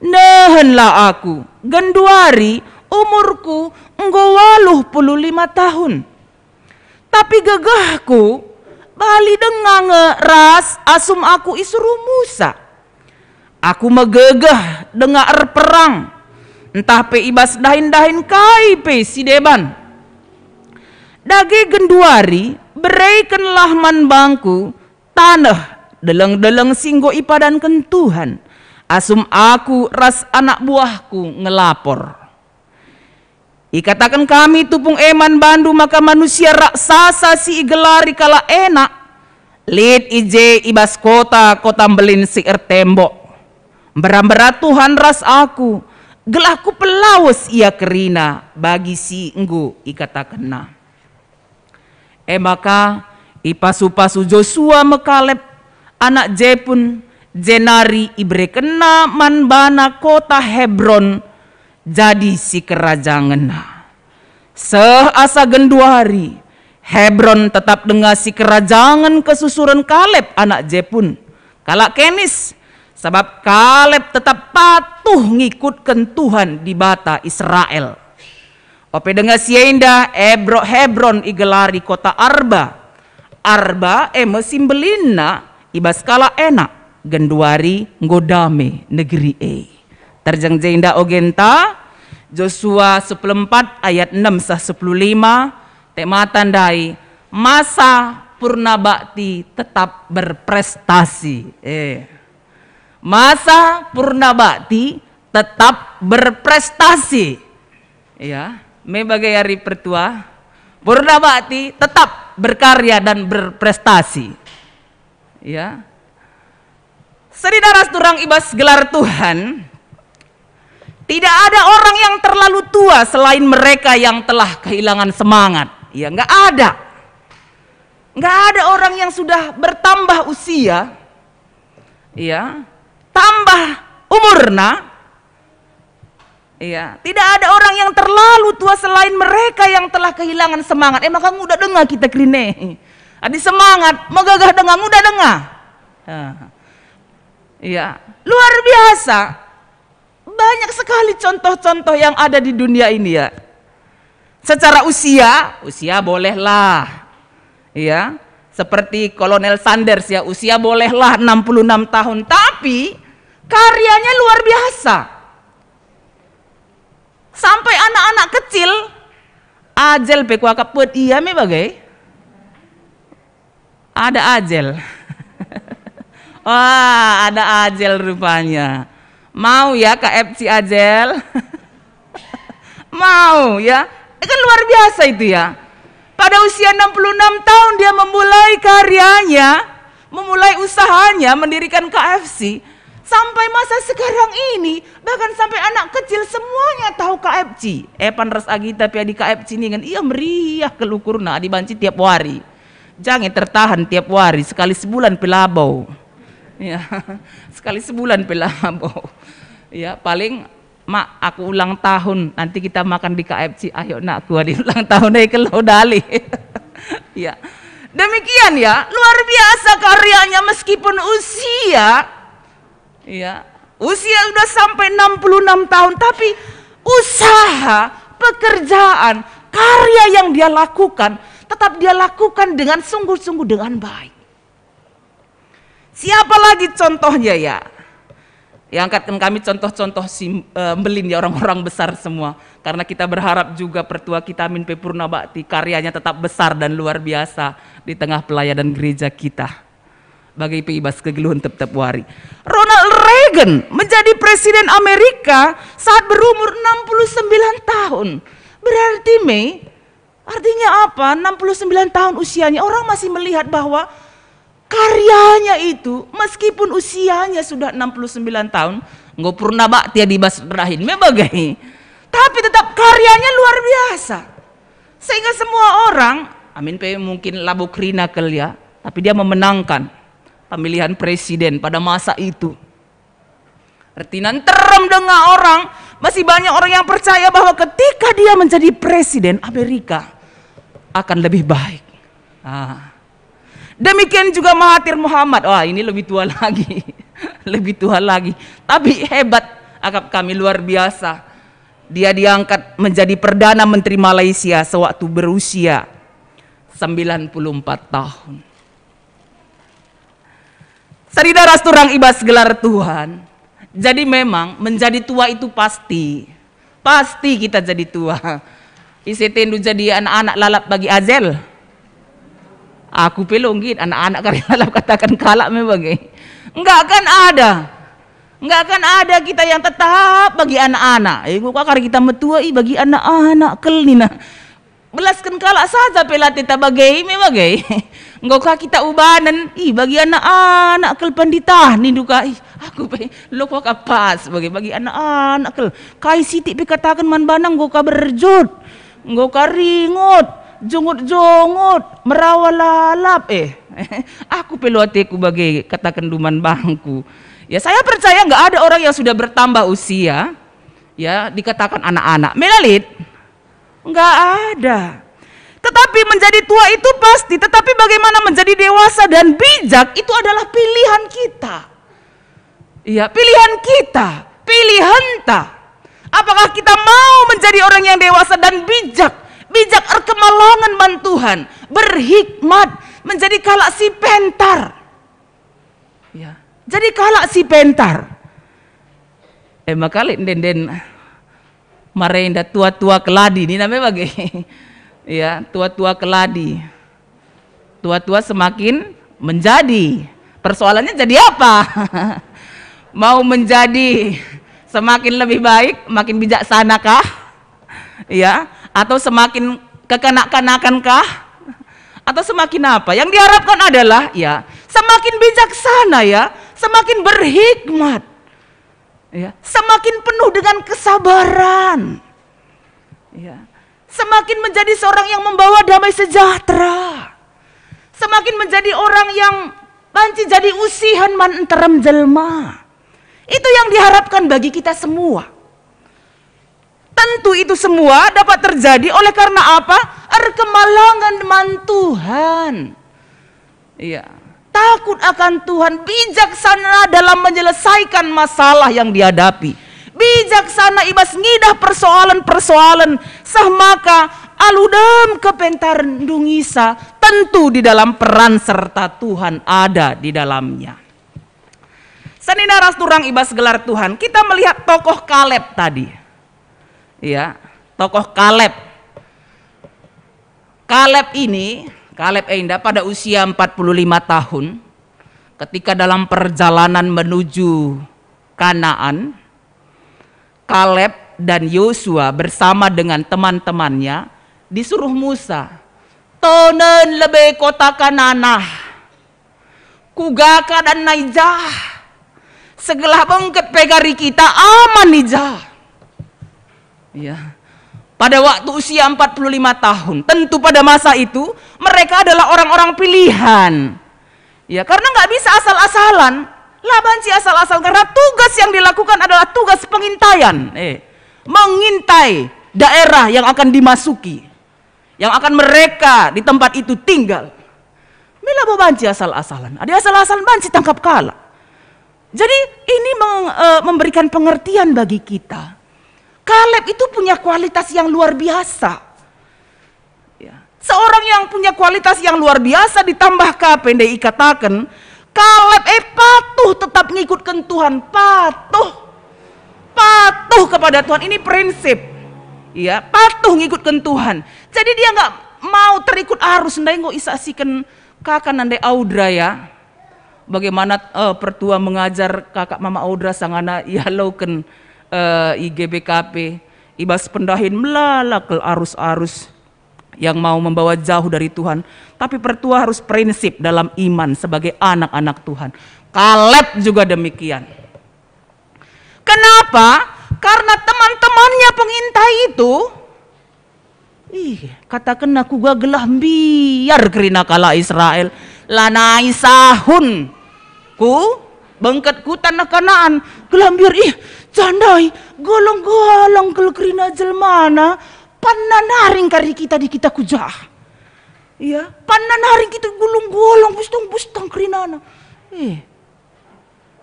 Nehenlah aku, genduari umurku enggo waluh puluh lima tahun. Tapi gegehku bali denga nge ras asum aku isuruh Musa. Aku megegeh denga erperang, ntah pe i bas dahin-dahin kai pe si deban. Dage genduari bereikenlah man bangku taneh deleng-deleng si enggo ipadanken Tuhan, asum aku ras anak buahku ngelapor. Ikataken kami tupung e man bandu maka manusia raksasa si igelari kalak Enak lit i je i bas kota-kota mbelin si ertembok. Mbera-mbera Tuhan ras aku, gelah kupelawes ia kerina bagi si enggo ikatakenna. E maka ipasu-pasu Josua me Kaleb anak Jepun, jenari iberekenna man bana kota Hebron jadi sikerajangenna. Seh asa genduari, Hebron tetap denga sikerajangen kesusuren Kaleb anak Jepun, kalak Kenis, sabap Kaleb tetap patuh ngikutken Tuhan Dibata Israel. Ope denga si enda, Ebro-, Hebron igelari kota Arba. Arba e me si mbelinna i bas kalak Enak, genduari enggo dame negeri e. Terjeng jenda ogenta, Josua sepuluh empat ayat enam sah sepuluh lima, temata ndai, masa purna bakti tetap berprestasi. Eh. Masa purna bakti tetap berprestasi. Ya, me bage ari pertua, purna bakti tetap berkarya dan berprestasi. Ya. Senina ras turang i bas gelar Tuhan, tidak ada orang yang terlalu tua selain mereka yang telah kehilangan semangat. Ya, nggak ada. Nggak ada orang yang sudah bertambah usia, ya, tambah umurna, ya, tidak ada orang yang terlalu tua selain mereka yang telah kehilangan semangat. E maka nguda denga kita kerine. Adi semangat, megegeh denga, nguda denga. Ah. Ya, luar biasa. Banyak sekali contoh-contoh yang ada di dunia ini, ya. Secara usia, usia bolehlah. Ya, seperti Kolonel Sanders, ya, usia bolehlah enam puluh enam tahun, tapi karyanya luar biasa. Sampai anak-anak kecil, Ajel pe kuakap buat ia me bage. Ada Ajel. Wah, ada Ajel rupanya. Mau ya K F C Ajel? Mau ya? Kan luar biasa itu ya. Pada usia enam puluh enam tahun dia memulai karyanya, memulai usahanya mendirikan K F C. Sampai masa sekarang ini, bahkan sampai anak kecil semuanya tahu K F C. Epan ras Agita pe adi K F C ningen, ia meriah kal ukurna adi banci tiap wari. Jange tertahan tiap wari, sekali sebulan pe labo. Ya, sekali sebulan pe labo. Ya, paling, "Mak, aku ulang tahun, nanti kita makan di K F C." "Ayo, Nakku, adi ulang tahun e kelo dali." Ya. Demikian ya, luar biasa karyanya meskipun usia, ya, usia udah sampai enam puluh enam tahun, tapi usaha, pekerjaan, karya yang dia lakukan, tetap dia lakukan dengan sungguh-sungguh, dengan baik. Siapa lagi contohnya ya? Yang angkatken kami contoh-contoh si, eh, mbelin ya, orang-orang besar semua. Karena kita berharap juga pertua kita min pe purna bakti, karyanya tetap besar dan luar biasa di tengah pelayanan gereja kita. Bage pe i bas kegeluhen tep-tep wari. Ronald Reagan menjadi presiden Amerika saat berumur enam puluh sembilan tahun. Berarti me, artinya apa? Enam puluh sembilan tahun usianya, orang masih melihat bahwa karyanya itu, meskipun usianya sudah enam puluh sembilan tahun, enggo purna bakti adi bas dahin me bage. Tapi tetap karyanya luar biasa. Sehingga semua orang Amin pe mungkin labo kerina kal ya, tapi dia memenangkan pemilihan presiden pada masa itu. Ertina nterem denga orang, masih banyak orang yang percaya bahwa ketika dia menjadi presiden Amerika akan lebih baik. Ah. Demikian juga Mahathir Muhammad. Wah, ini lebih tua lagi. Lebih tua lagi. Tapi hebat akap kami, luar biasa. Dia diangkat menjadi Perdana Menteri Malaysia sewaktu berusia sembilan puluh empat tahun. Senina ras turang i bas gelar Tuhan. Jadi memang menjadi tua itu pasti. Pasti kita jadi tua. Ise atendu jadi anak-anak lalap bagi Azel? Aku pe lo nggit, anak-anak kari lalap kataken kalak me bage. Enggak akan ada. Enggak akan ada kita yang tetap bagi anak-anak. Eh, enggo ka kari kita metua i bagi anak-anak kal nina. Belasken kalak saja pe la teta bage me bage. Enggo ka kita ubanen, i bagi anak-anak kal panditah nindu ka. Ih, aku pe lo ka pas bage bagi anak-anak kal. Kai sitik pe kataken man bana enggo ka berjut. Enggo ka ringut, jungut-jungut, merawa lalap, eh. Aku pe lo ateku bage kataken duman bangku. Ya, saya percaya nggak ada orang yang sudah bertambah usia, ya, dikatakan anak-anak. Melalit? Nggak ada. Tetapi menjadi tua itu pasti, tetapi bagaimana menjadi dewasa dan bijak itu adalah pilihan kita. Iya, pilihan kita, pilihenta. Apakah kita mau menjadi orang yang dewasa dan bijak? Bijak erkemalangen man Tuhan, berhikmat, menjadi kalak si pentar. Ya, jadi kalak si pentar. Eh, maka lit ende-enden marenda tua-tua keladi, nina me bage. Ya, tua-tua keladi. Tua-tua semakin menjadi. Persoalannya jadi apa? Mau menjadi semakin lebih baik, makin bijaksana kah? Ya, atau semakin kekanak-kanakan kah? Atau semakin apa? Yang diharapkan adalah, ya, semakin bijaksana, ya, semakin berhikmat, ya, semakin penuh dengan kesabaran, ya, semakin menjadi seorang yang membawa damai sejahtera, semakin menjadi orang yang banci jadi usihen man nterem jelma. Itu yang diharapkan bagi kita semua. Tentu itu semua dapat terjadi oleh karena apa? Erkemalangen man Tuhan. Iya. Takut akan Tuhan, bijaksana dalam menyelesaikan masalah yang dihadapi. Bijaksana i bas ngidah persoalan-persoalan, seh maka alu dem kepentaren ndungisa, tentu di dalam peran serta Tuhan ada di dalamnya. Senina ras turang i bas gelar Tuhan, kita melihat tokoh Kaleb tadi. Ya, tokoh Kaleb. Kaleb ini, Kaleb enda pada usia empat puluh lima tahun, ketika dalam perjalanan menuju Kanaan, Kaleb dan Yosua bersama dengan teman-temannya disuruh Musa, "Tonen lebe kota Kanaan ah. Kuga keadaan i jah? Segelah bengket pe kari kita aman i jah." Ya. Pada waktu usia empat puluh lima tahun, tentu pada masa itu mereka adalah orang-orang pilihan. Ya, karena nggak bisa asal-asalan. La banci asal-asalan, karena tugas yang dilakukan adalah tugas pengintaian. Eh, mengintai daerah yang akan dimasuki, yang akan mereka di tempat itu tinggal. Me labo banci asal-asalan. Adi asal-asalan banci tangkap kalak. Jadi ini meng-, eh, memberikan pengertian bagi kita. Kaleb itu punya kualitas yang luar biasa. Ya. Seorang yang punya kualitas yang luar biasa ditambah ka pe ndai ikataken, Kaleb e patuh tetap ngikutken Tuhan, patuh. Patuh kepada Tuhan, ini prinsip. Ya, patuh ngikutken Tuhan. Jadi dia nggak mau terikut arus, ndai enggo isaksiken kaka nande Audra ya. Bagaimana, eh, pertua mengajar kakak mama Audra sangana ialoken, eh, i G B K P, i bas pendahin melala kal arus-arus yang mau membawa jauh dari Tuhan. Tapi pertua harus prinsip dalam iman sebagai anak-anak Tuhan. Kaleb juga demikian. Kenapa? Karena teman-temannya pengintai itu, ih, Katakenna, "Kuga gelah mbiar kerina kalak Israel, lanai sahun ku bengket ku taneh Kanaan, gelah mbiar, ih, jandai golong-golong kal kerina jelmana, panna naring kari kita di kita kuja. Iya, panna naring kita gulung-gulung, bustang-bustang kerinana." Eh,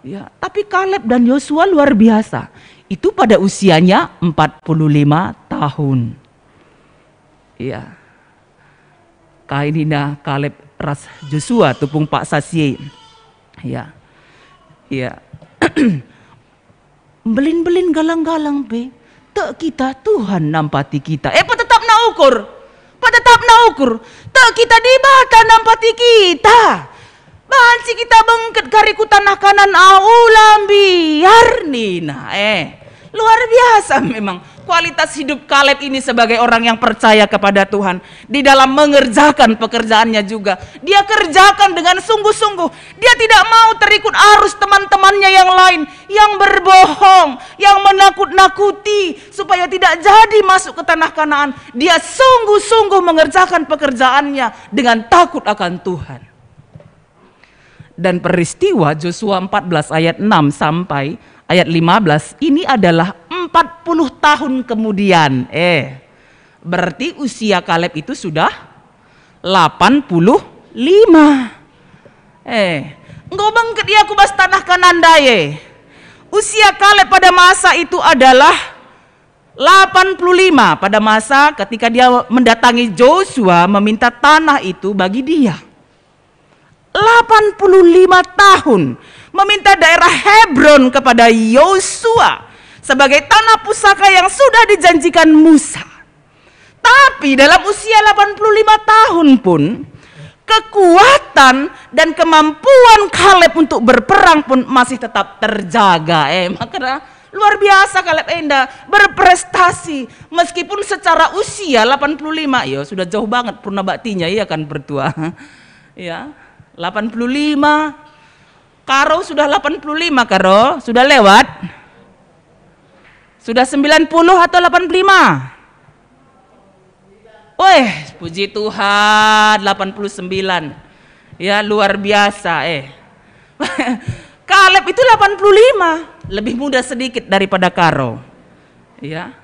ya, tapi Kaleb dan Yosua luar biasa. Itu pada usianya empat puluh lima tahun. Iya. Kai nina Kaleb ras Josua tupung paksa si e. Ya. Ya. Mbelin-mbelin galang-galang pe, tek kita Tuhan nampati kita. Eh, petetapna ukur. Petetapna ukur. Tek kita Dibata nampati kita. Banci kita bengket kari ku taneh Kanaan, ula mbiar nina. Eh, luar biasa memang kualitas hidup Kaleb ini sebagai orang yang percaya kepada Tuhan. Di dalam mengerjakan pekerjaannya juga, dia kerjakan dengan sungguh-sungguh. Dia tidak mau terikut arus teman-temannya yang lain, yang berbohong, yang menakut-nakuti, supaya tidak jadi masuk ke taneh Kanaan. Dia sungguh-sungguh mengerjakan pekerjaannya dengan takut akan Tuhan. Dan peristiwa Josua empat belas ayat enam sampai ayat lima belas ini adalah empat puluh tahun kemudian. Eh, berarti usia Kaleb itu sudah delapan puluh lima. Eh, enggo bengket ia ku bas taneh Kanaan ndai, eh. Usia Kaleb pada masa itu adalah delapan puluh lima, pada masa ketika dia mendatangi Josua meminta tanah itu bagi dia. Delapan puluh lima tahun meminta daerah Hebron kepada Yosua sebagai tanah pusaka yang sudah dijanjikan Musa. Tapi dalam usia delapan puluh lima tahun pun, kekuatan dan kemampuan Kaleb untuk berperang pun masih tetap terjaga. Eh, maka luar biasa Kaleb enda, berprestasi. Meskipun secara usia delapan puluh lima, ya sudah jauh banget purna baktinya, iya kan, pertua. Ya, delapan puluh lima. Karo sudah delapan puluh lima, Karo? Sudah lewat? Sudah sembilan puluh atau delapan puluh lima? Weh, puji Tuhan, delapan puluh sembilan. Ya, luar biasa, eh. Kaleb itu delapan puluh lima, lebih muda sedikit daripada Karo. Ya.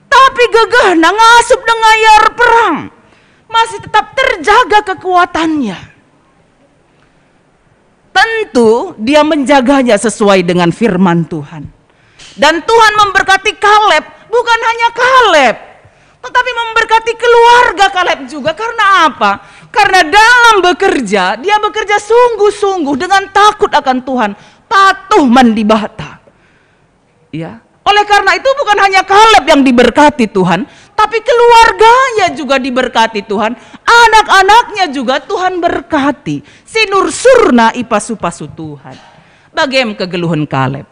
Tapi gegehna ngasup denga ia erperang. Masih tetap terjaga kekuatannya. Tentu dia menjaganya sesuai dengan firman Tuhan. Dan Tuhan memberkati Kaleb, bukan hanya Kaleb, tetapi memberkati keluarga Kaleb juga. Karena apa? Karena dalam bekerja, dia bekerja sungguh-sungguh dengan takut akan Tuhan, patuh man Dibata. Ya. Oleh karena itu, bukan hanya Kaleb yang diberkati Tuhan, tapi keluarganya juga diberkati Tuhan, anak-anaknya juga Tuhan berkati. Sinur-surna ipasu-pasu Tuhan. Bagem kegeluhen Kaleb.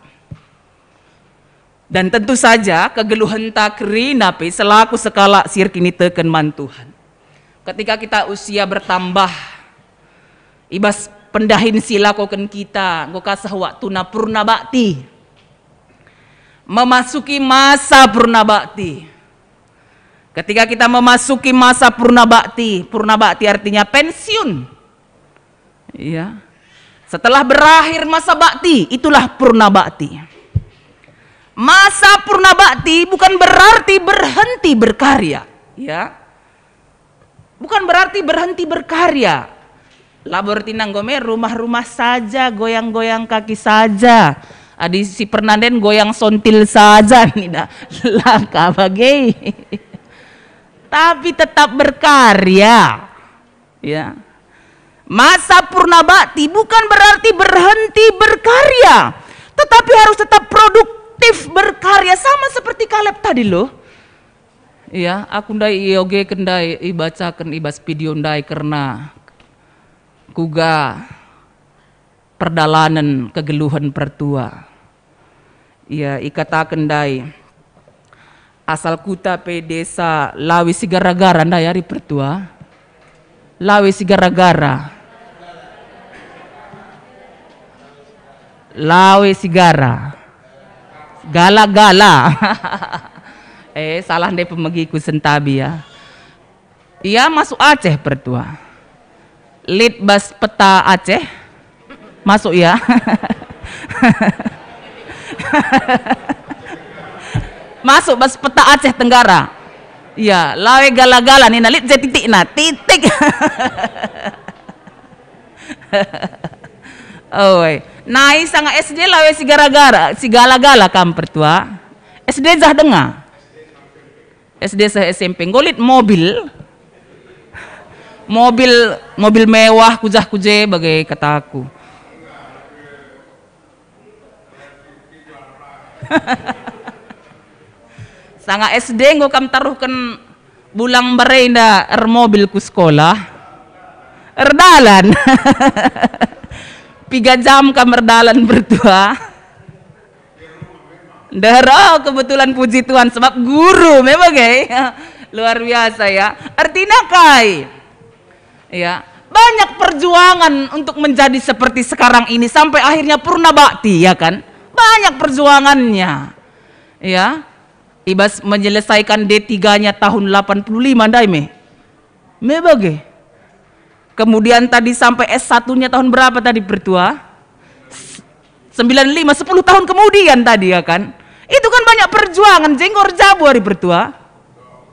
Dan tentu saja kegeluhenta kerina pe selaku sekalak si erkiniteken man Tuhan. Ketika kita usia bertambah, i bas pendahin si ilakoken kita, enggo ka seh waktuna purna bakti. Memasuki masa purna bakti. Ketika kita memasuki masa purna bakti, purna bakti artinya pensiun. Ya. Setelah berakhir masa bakti, itulah purna bakti. Masa purna bakti bukan berarti berhenti berkarya, ya. Bukan berarti berhenti berkarya. Labo ertina enggo me rumah-rumah saja, goyang-goyang kaki saja. Adi si pernanden goyang sontil saja, nina, la ka bage. Tapi tetap berkarya. Ya. Masa purna bakti bukan berarti berhenti berkarya, tetapi harus tetap produktif berkarya, sama seperti Kaleb tadi, loh. Ya, aku ndai iogeken ndai, ibacaken i bas video ndai kerna kuga perdalanen kegeluhen pertua. Ia ikataken ndai, asal kuta pe desa Lawe Sigara-gara ndai ari pertua. Lawe Sigara-gara. Lawe Sigara. Gala-gala. Eh, salah ndai pemegiku sentabi, ya. Ia masuk Aceh, Pertua. Lit bas peta Aceh. Masuk, ya. Masuk bas peta Aceh Tenggara. Ya, lawe gala-gala nina lit je titikna, titik. Oi, nai sanga S D lawe si gara-gara, si gala-gala kam, Pertua. S D jah denga. S D seh S M P, enggo lit mobil. Mobil, mobil mewah, kujah-kuje bage kataku. Sanga S D enggo kam taruhken bulang mbarenda ermobil ku sekolah. Erdalan. Piga jam kam erdalan, Pertua. Ndehera, oh, kebetulan, puji Tuhan, sebab guru memang, eh. Luar biasa, ya. Artinya kai? Ya, banyak perjuangan untuk menjadi seperti sekarang ini sampai akhirnya purna bakti, ya kan? Banyak perjuangannya. Ya. Ibas menyelesaikan D tiga-nya tahun delapan puluh lima ndai me. Me bage. Kemudian tadi sampai S satu-nya tahun berapa tadi, Pertua? S-, sembilan lima, sepuluh tahun kemudian tadi, ya kan? Itu kan banyak perjuangan, je enggo erjabu ari, Pertua.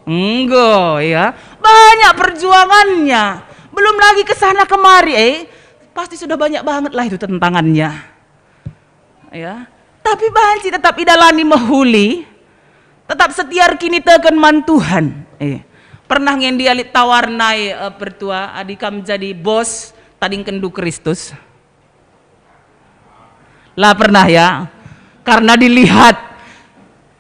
Enggo, ya. Banyak perjuangannya. Belum lagi ke sana kemari, eh. Pasti sudah banyak banget lah itu tantangannya. Ya. Tapi banci tetap idalani mehuli, tetap setia erkiniteken man Tuhan. Eh. Pernah nge ndia lit tawar nai, eh, Pertua, adi kam jadi bos, tadingkenndu Kristus? La pernah, ya. Karena dilihat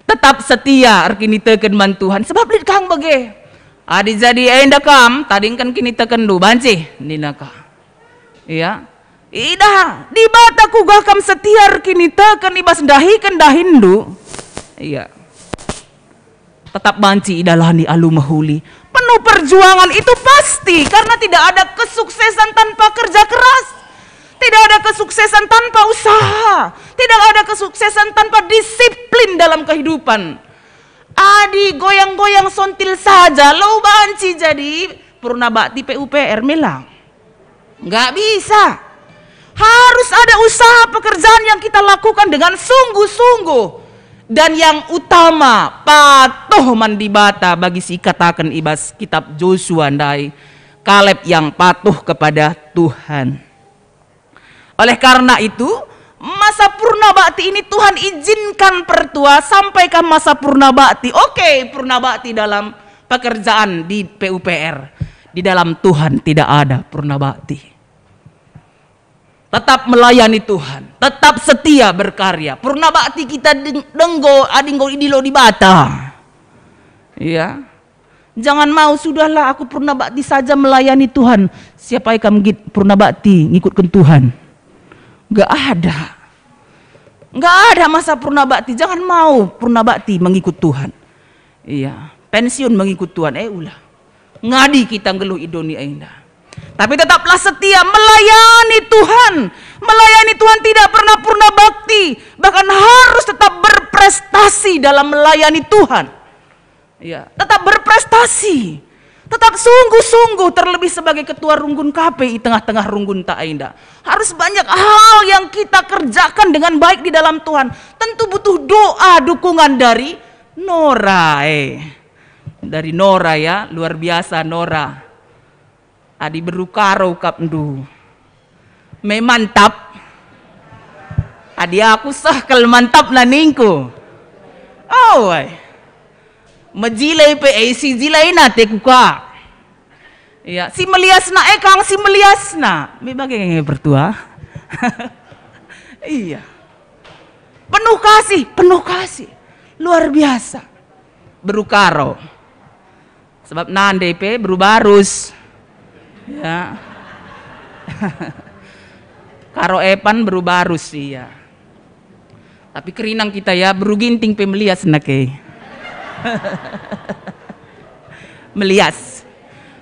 tetap setia erkiniteken man Tuhan. Sebab lit kang bage. Adi jadi enda kam, tadingken kinitekenndu, banci, nina ka. Iya. Idah, Dibata kuga kam setia erkiniteken i bas ndahiken dahinndu. Iya. Tetap banci idalani alu mehuli. Penuh perjuangan itu pasti, karena tidak ada kesuksesan tanpa kerja keras. Tidak ada kesuksesan tanpa usaha. Tidak ada kesuksesan tanpa disiplin dalam kehidupan. Adi goyang-goyang sontil saja, lo banci jadi purna bakti P U P R me lang. Nggak bisa. Harus ada usaha pekerjaan yang kita lakukan dengan sungguh-sungguh. Dan yang utama, patuh man Dibata bagi si ikataken i bas kitab Josua ndai, Kaleb yang patuh kepada Tuhan. Oleh karena itu, masa purna bakti ini Tuhan izinkan, Pertua, sampai kam masa purna bakti. Oke, purna bakti dalam pekerjaan di P U P R. Di dalam Tuhan tidak ada purna bakti. Tetap melayani Tuhan, tetap setia berkarya. Purna bakti kita deng-, denggo, adi enggo idilo Dibata. Iya. Jangan mau, "Sudahlah, aku purna bakti saja melayani Tuhan." Siapa kam git purna bakti ngikutken Tuhan? Gak ada. Gak ada masa purna bakti. Jangan mau purna bakti mengikut Tuhan. Iya, pensiun mengikut Tuhan, eh, ulah. Ngadi kita nggeluh i doni enda. Tapi tetaplah setia melayani Tuhan. Melayani Tuhan tidak pernah purna bakti, bahkan harus tetap berprestasi dalam melayani Tuhan. Ya, tetap berprestasi. Tetap sungguh-sungguh, terlebih sebagai ketua runggun K P I tengah-tengah runggunta enda. Harus banyak hal yang kita kerjakan dengan baik di dalam Tuhan. Tentu butuh doa, dukungan dari Nora, eh. Dari Nora, ya, luar biasa Nora. Adi beru Karo kap ndu. Me mantap. Adi aku seh kal mantap na ningku. Oh, ai. Mejilai pe, eh, si jilaina te kuka. Ya, si meliasna, eh, kang si meliasna. Me bage nge, Pertua. Iya. Penuh kasih, penuh kasih. Luar biasa. Beru Karo. Sebab nande pe beru Barus. Ya. Karo Epan beru Barus, iya. Tapi kerinang kita, ya, beru Ginting pe melias nake. Melias.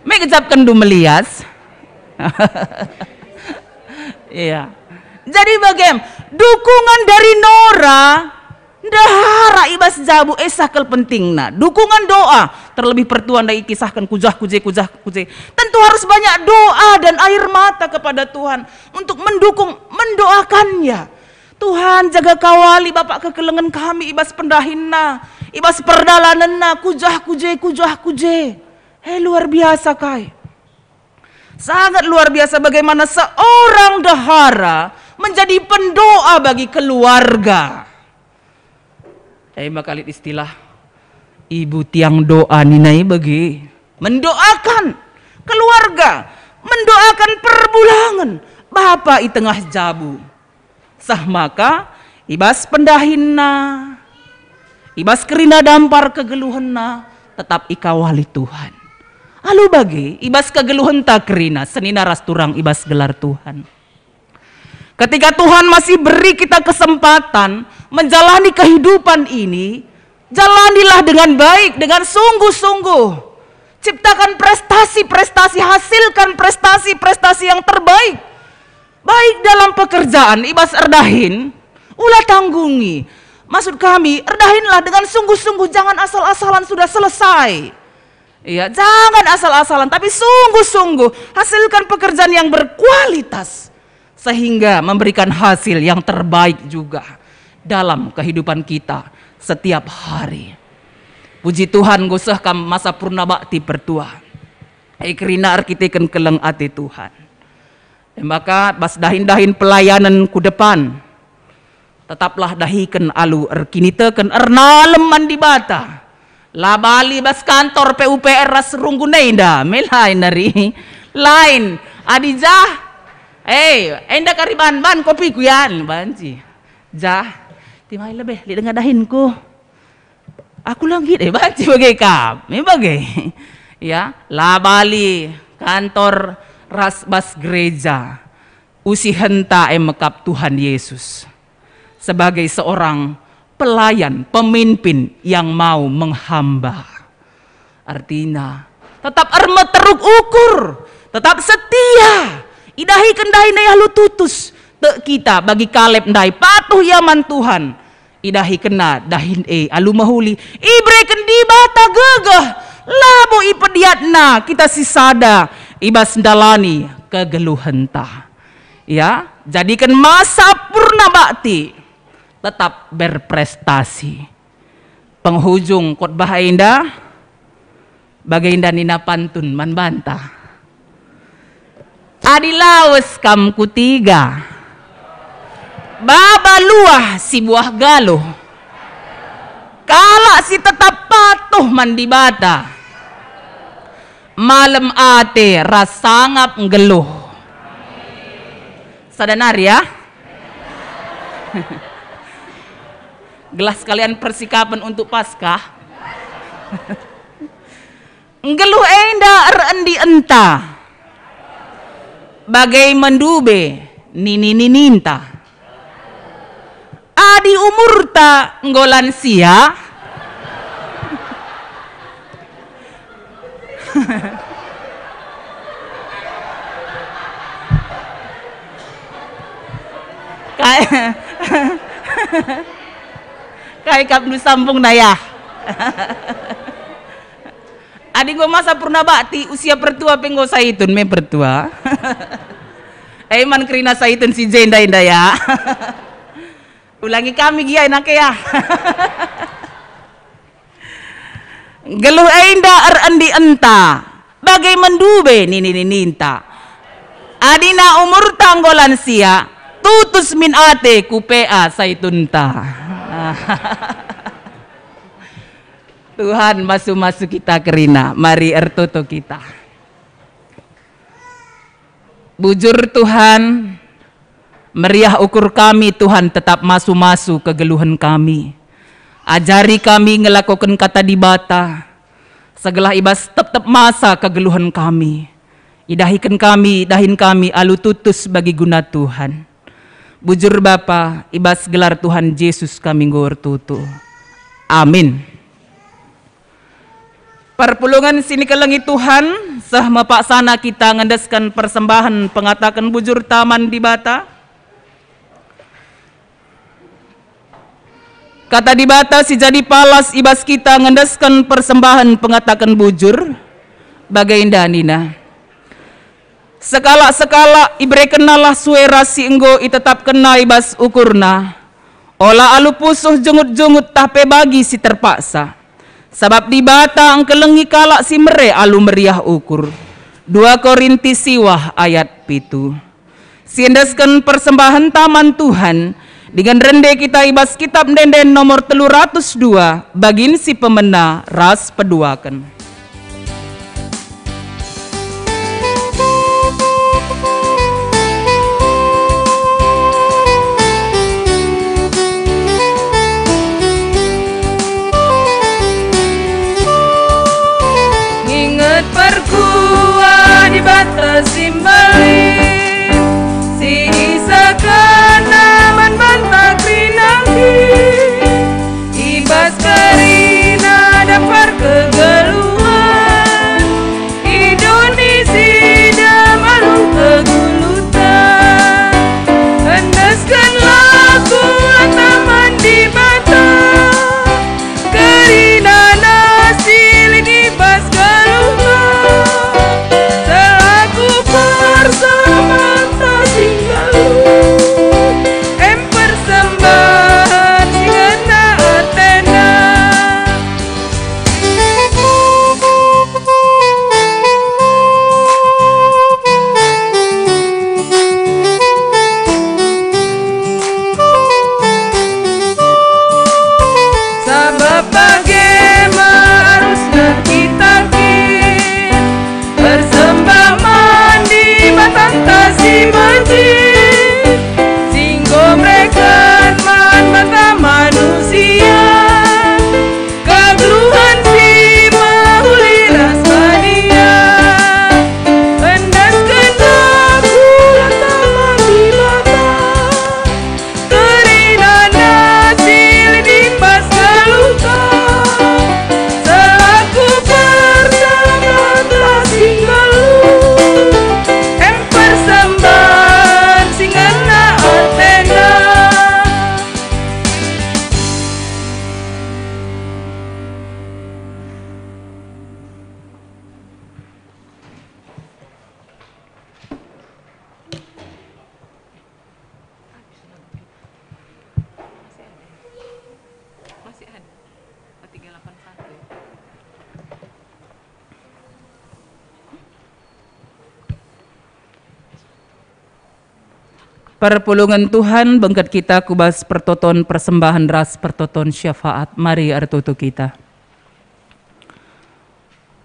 Me gejapkenndu melias. Iya. Jadi bagem, dukungan dari Nora Ndehara i bas jabu, eh, sah kal pentingna. Dukungan doa, terlebih pertua ndai ikisahken kujah kuje, kujah kuje. Tentu harus banyak doa dan air mata kepada Tuhan untuk mendukung, mendoakannya. Tuhan, jaga kawali Bapak kekelengen kami i bas pendahinna, i bas perdalanenna, kujah kuje, kujah kuje. Eh, luar biasa kai. Sangat luar biasa bagaimana seorang ndehara menjadi pendoa bagi keluarga. Eh, maka lit istilah ibu tiang doa nina i bage. Mendoakan keluarga, mendoakan perbulangen, bapa i tengah jabu. Sah maka i bas pendahinna, i bas kerina dampar kegeluhenna, tetap ikawali Tuhan. Alu bage, i bas kegeluhenta kerina, senina ras turang i bas gelar Tuhan. Ketika Tuhan masih beri kita kesempatan menjalani kehidupan ini, jalanilah dengan baik, dengan sungguh-sungguh. Ciptakan prestasi-prestasi, hasilkan prestasi-prestasi yang terbaik. Baik dalam pekerjaan, i bas erdahin, ula tanggungi. Maksud kami, erdahinlah dengan sungguh-sungguh, jangan asal-asalan sudah selesai. Ya, jangan asal-asalan, tapi sungguh-sungguh hasilkan pekerjaan yang berkualitas, sehingga memberikan hasil yang terbaik juga dalam kehidupan kita setiap hari. Puji Tuhan, enggo seh kam masa purna bakti pertua. E, kerina erkiteken keleng ate Tuhan. E maka, bas dahin-dahin pelayanen ku depan, tetaplah dahiken alu erkiniteken, ernalem man Dibata. La bali bas kantor P U P R ras runggun enda, me lain nari. Lain, adi jah, eh, enda kari ban, ban kopiku ya, banci. Jah, timai lebih, lit denga dahinku. Aku la nggit, eh, banci bage kap, me bage. Ya, la bali kantor ras bas gereja. Usihenta e mekap Tuhan Yesus sebagai seorang pelayan, pemimpin yang mau menghamba. Artina, tetap ermeteruk ukur, tetap setia, idahiken dahin e alu tutus. Tek kita bagi Kaleb ndai, patuh ia man Tuhan. Idahikenna dahin e alu mehuli, ibereken Dibata gegeh, labo ipediatna kita sisada i bas ndalani kegeluhenta. Ya, jadiken masa purna bakti, tetap berprestasi. Penghujung khotbah enda, bagenda nina pantun man banta. Adi lawes kam ku tiga, baba luah si buah galuh, kalak si tetap patuh man Dibata, malem ate ras sangap nggeluh. Sada nari ya. Gelah sekalian persikapen untuk Paskah. Nggeluh enda erendi-enta, bage mendube nini-nininta. Adi umurta enggo lansia, kai, kai kap nu sambung naya. Adi enggo masa purna bakti, usia pertua pe enggo saitun me pertua. E man kerina saitun si jenda enda ya. Ulangi kami gia nake ya. Geluh enda erendi-enta, bage mendube nini-nininta. Adina umurta enggo lansia, tutus min ate ku P A saitunta. Tuhan masu-masu kita kerina, mari ertoto kita. Bujur Tuhan, meriah ukur kami Tuhan tetap masu-masu kegeluhen kami. Ajari kami ngelakoken kata Dibata, segelah i bas tep-tep masa kegeluhen kami. Idahiken kami, dahin kami alu tutus bagi guna Tuhan. Bujur Bapa, i bas gelar Tuhan Jesus kami enggo ertoto. Amin. Perpulungen si nikelengi Tuhan, seh me paksana kita ngendesken persembahen pengataken bujurta man Dibata. Kata Dibata si jadi palas i bas kita ngendesken persembahen pengataken bujur, bagenda nina, "Sekalak-sekalak iberekennalah sue ras si enggo itetapkenna i bas ukurna, ola alu pusuh jungut-jungut tah pe bagi si terpaksa. Sabap Dibata engkelengi kalak si mere alu meriah ukur." Dua Korinti siwah ayat pitu. Si endesken persembahenta man Tuhan, dingen rende kita i bas Kitab Ende-enden nomor telu ratus dua, bagin si pemena ras peduaken. Nginget perkuah Dibata si mbelin, si isehkenNa man banta kerina kin. I bas kerina dapar kegeluhen, i doni si dem alu kegeluhta. Endeskenlah kulanta man Dibata, kerinana si lit i bas geluhta, selaku persembahen si nggeluh, em persembahen si ngena ateNa. Sabap bage me arusna kita kin, persembah man Dibatanta si mejin, si enggo mereken man banta manusia kegeluhen si mehuli ras badia. Endeskenlah kulanta man Dibata, kerinana si lit i bas geluhta, selaku persembahen si nggeluh, em persembahen si ngena ateNa. Masih ada. Masih ada. Oh, tiga delapan satu. Perpulungen Tuhan, bengket kita ku bas pertoton persembahen ras pertoton syafaat. Mari ertoto kita.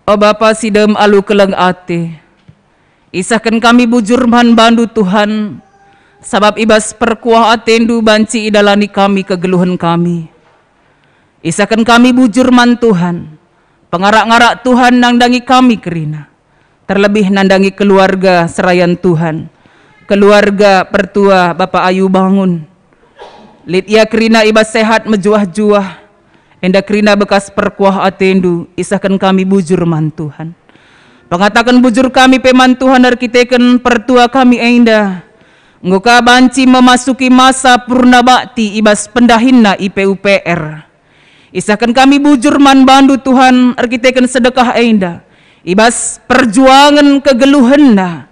O Bapa si dem alu keleng ate, isehken kami bujur man bandu, Tuhan, sabap i bas perkuah atendu banci idalani kami kegeluhen kami. Isehken kami bujur man Tuhan, pengarak-ngarak Tuhan nandangi kami kerina, terlebih nandangi keluarga serayan Tuhan, keluarga pertua Bapa Ayu Bangun. Lit ia kerina i bas sehat mejuah-juah, enda kerina bekas perkuah atendu, isehken kami bujur man Tuhan. Pengataken bujur kami pe man Tuhan erkiteken pertua kami enda, enggo ka banci memasuki masa purna bakti i bas pendahinna i P U P R. Isehken kami bujur man bandu, Tuhan, erkiteken sedekah enda, i bas perjuangen kegeluhenna,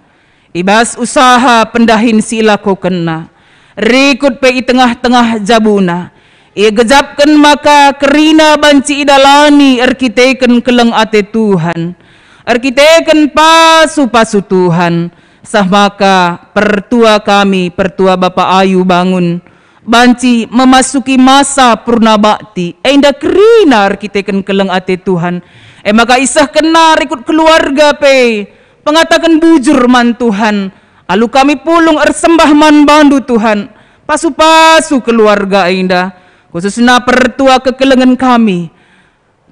i bas usaha pendahin si ilakokenna, rikut pe i tengah-tengah jabuna. Igejapken maka kerina banci idalani erkiteken keleng ate Tuhan, erkiteken pasu-pasu Tuhan, seh maka pertua kami, pertua Bapa Ayu Bangun, banci memasuki masa purna bakti, enda kerina erkiteken keleng ate Tuhan. E maka isehkenna rikut keluarga pe pengataken bujur man Tuhan, alu kami pulung ersembah man bandu, Tuhan. Pasu-pasu keluarga enda, khususna pertua kekelengen kami.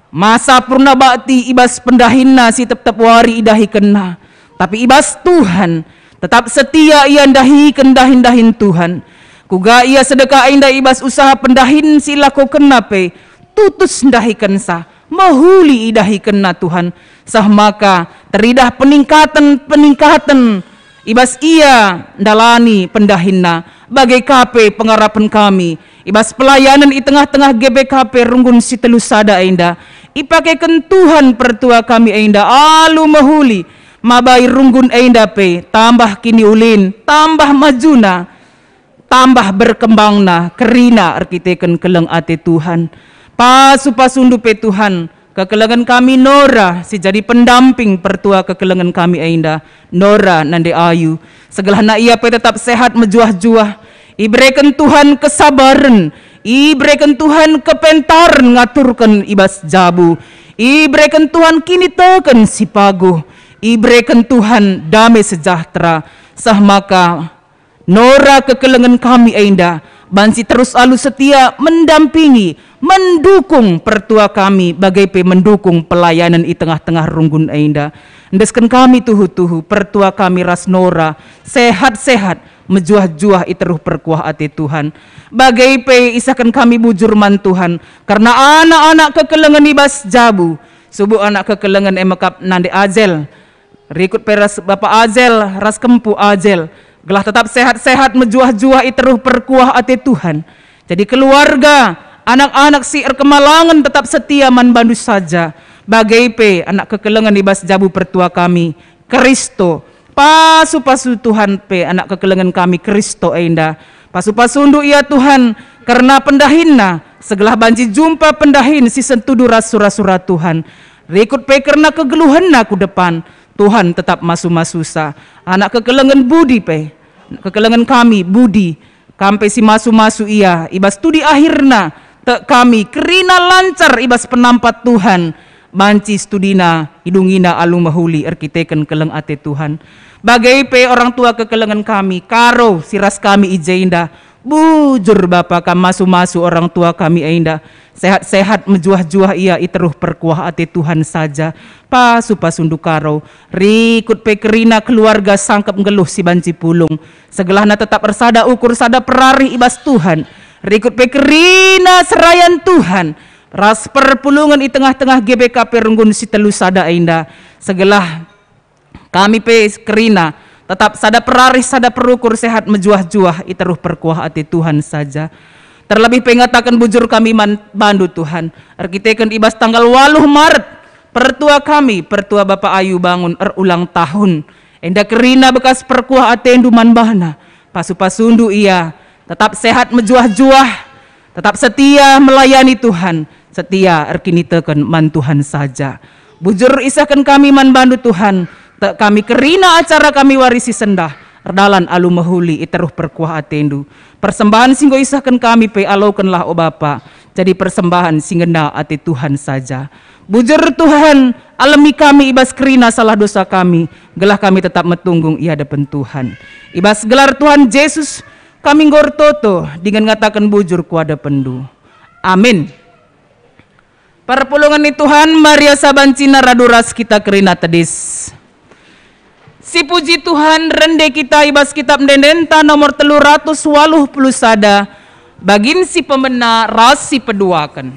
Masa purna bakti i bas pendahinna si tep-tep wari idahikenna, tapi i bas Tuhan tetap setia ia ndahiken dahin-dahin Tuhan. Kuga ia sedekah enda i bas usaha pendahin si ilakokenna pe tutus ndahikensa, mehuli idahikenna Tuhan, seh maka teridah peningkaten-peningkaten i bas ia ndalani pendahinna. Bage ka pe pengarapen kami, i bas pelayanen i tengah-tengah G B K P runggun si telu sada enda, ipakeken Tuhan pertua kami enda alu mehuli, mabai runggun enda pe tambah kiniulin, tambah majuna, tambah berkembangna kerina erkiteken keleng ate Tuhan. Pasu-pasundu pe Tuhan, kekelengen kami Nora si jadi pendamping pertua kekelengen kami enda, Nora nande Ayu. Segelahna ia pe tetap sehat mejuah-juah. Ibereken Tuhan kesabaren, ibereken Tuhan kepentaren ngaturken i bas jabu, ibereken Tuhan kiniteken si paguh, ibereken Tuhan dame sejahtera, seh maka Nora kekelengen kami enda banci terus alu setia mendampingi, mendukung pertua kami, bage pe mendukung pelayanen i tengah-tengah runggun enda. Endesken kami tuhu-tuhu, pertua kami ras Nora sehat-sehat, mejuah-juah i teruh perkuah ate Tuhan. Bage pe isahken kami bujur man Tuhan, kerna anak-anak kekelengen i bas jabu, subuk anak kekelengen e mekap nande Azel, rikut pe ras Bapa Azel ras Kempu Azel, gelah tetap sehat-sehat mejuah-juah i teruh perkuah ate Tuhan. Jadi keluarga, anak-anak si erkemalangen tetap setia man bandu saja, bage pe anak kekelengen i bas jabu pertua kami, Kristo. Pasu-pasu Tuhan pe anak kekelengen kami Kristo enda. Pasu-pasundu ia Tuhan, kerna pendahinna, segelah banci jumpa pendahin si sentudu ras sura-sura Tuhan. Rikut pe kerna kegeluhenna ku depan, Tuhan tetap masu-masusa. Anak kekelengen Budi pe, kekelengen kami Budi, kam pe si masu-masu ia, i bas studi akhirna, tek kami kerina lancar i bas penampat Tuhan, banci studina idungina alu mehuli erkiteken keleng ate Tuhan. Bage pe orang tua kekelengen kami, Karo, si ras kami i jenda, bujur Bapa kam masu-masu orang tua kami enda. Sehat-sehat mejuah-juah ia i teruh perkuah ate Tuhan saja. Pasu-pasundu Karo, rikut pe kerina keluarga sangkep nggeluh si banci pulung. Segelahna tetap ersada ukur sada perarih i bas Tuhan. Rikut pe kerina serayan Tuhan ras perpulungen i tengah-tengah G B K P runggun si telu sada enda. Segelah kami pe kerina tetap sada perarih, sada perukur sehat mejuah-juah i teruh perkuah ate Tuhan saja. Terlebih pe ngataken bujur kami man bandu Tuhan, erkiteken i bas tanggal waluh Maret, pertua kami, pertua Bapa Ayu Bangun erulang tahun. Enda kerina bekas perkuah atendu man bana, pasu-pasundu ia, tetap sehat mejuah-juah, tetap setia melayani Tuhan, setia erkiniteken man Tuhan saja. Bujur isahken kami man bandu Tuhan, tek kami kerina acara kami wari si sendah, erdalan alu mehuli i teruh perkuah atendu. Persembahen si enggo isahken kami pe alokenlah, o Bapa, jadi persembahen si ngena ate Tuhan saja. Bujur Tuhan, alemi kami i bas kerina salah dosa kami, gelah kami tetap metunggung i adepen Tuhan. I bas gelar Tuhan Jesus, kami enggo ertoto dingen ngataken bujur ku adepenNdu. Amin. Perpulungen ni Tuhan, mari asa banci radu ras kita kerina tedis. Sipuji Tuhan, rende kita i bas Kitab Ende-endenta nomor telu ratus waluh puluh sada, bagin si pemena ras si peduaken.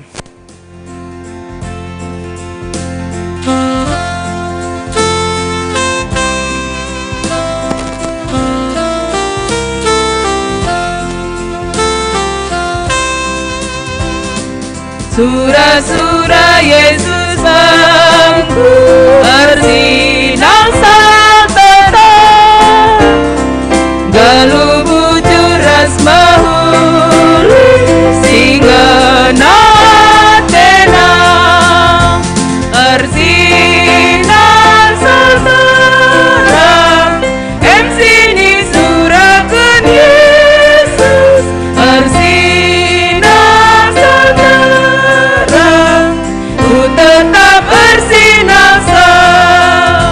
Sura-sura Jesus bangku ersinar saltata, nggeluh bujur ras mehuli si ngena atena. Ersinar saltata, em si nisuraken Jesus, ersinar saltata, ku tetap ersinar saltata.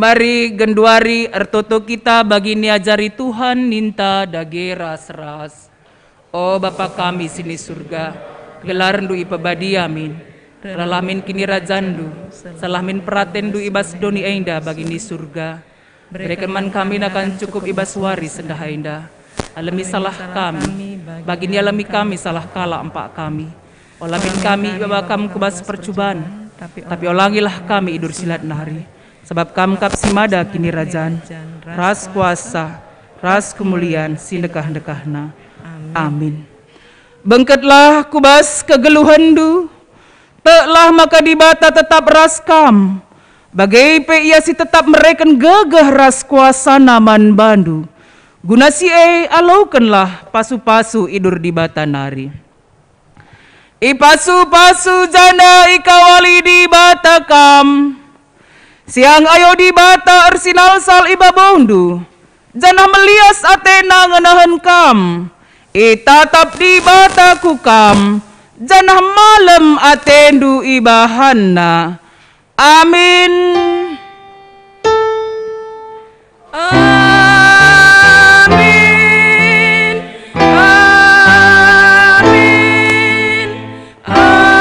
Ari genduari ertoto kita bagi niajari Tuhan ninta dage ras-ras. O Bapa kami si ni Surga, gelarNdu ipebadia min. Rehlah min kinirajanNdu, salah min peratenNdu i bas doni enda bagi ni Surga. Bereken man kami nakan cukup i bas wari sendah enda. Alemi salah kami, bagi nialemi kami salah kalak empak kami. Ola min kami ibawa Kam ku bas percuban, tapi olangilah kami idur silat nari. Sabap Kam kap si mada kinirajan, ras kuasa, ras kemulian si ndekah-ndekahna. Amin. Bengketlah ku bas kegeluhenNdu. Teklah maka Dibata tetap ras kam, bage pe Ia si tetap mereken gegeh ras kuasaNa man bandu. Guna si e alokenlah pasu-pasu idur Dibata nari. Ipasu-pasu janah ikawali Dibata kam. Siang ayo Dibata ersinalsal i babondu, janah melias ateNa ngenehen kam. Itatap Dibata ku kam, janah malem atendu ibahanNa. Amin. Amin. Amin. Amin.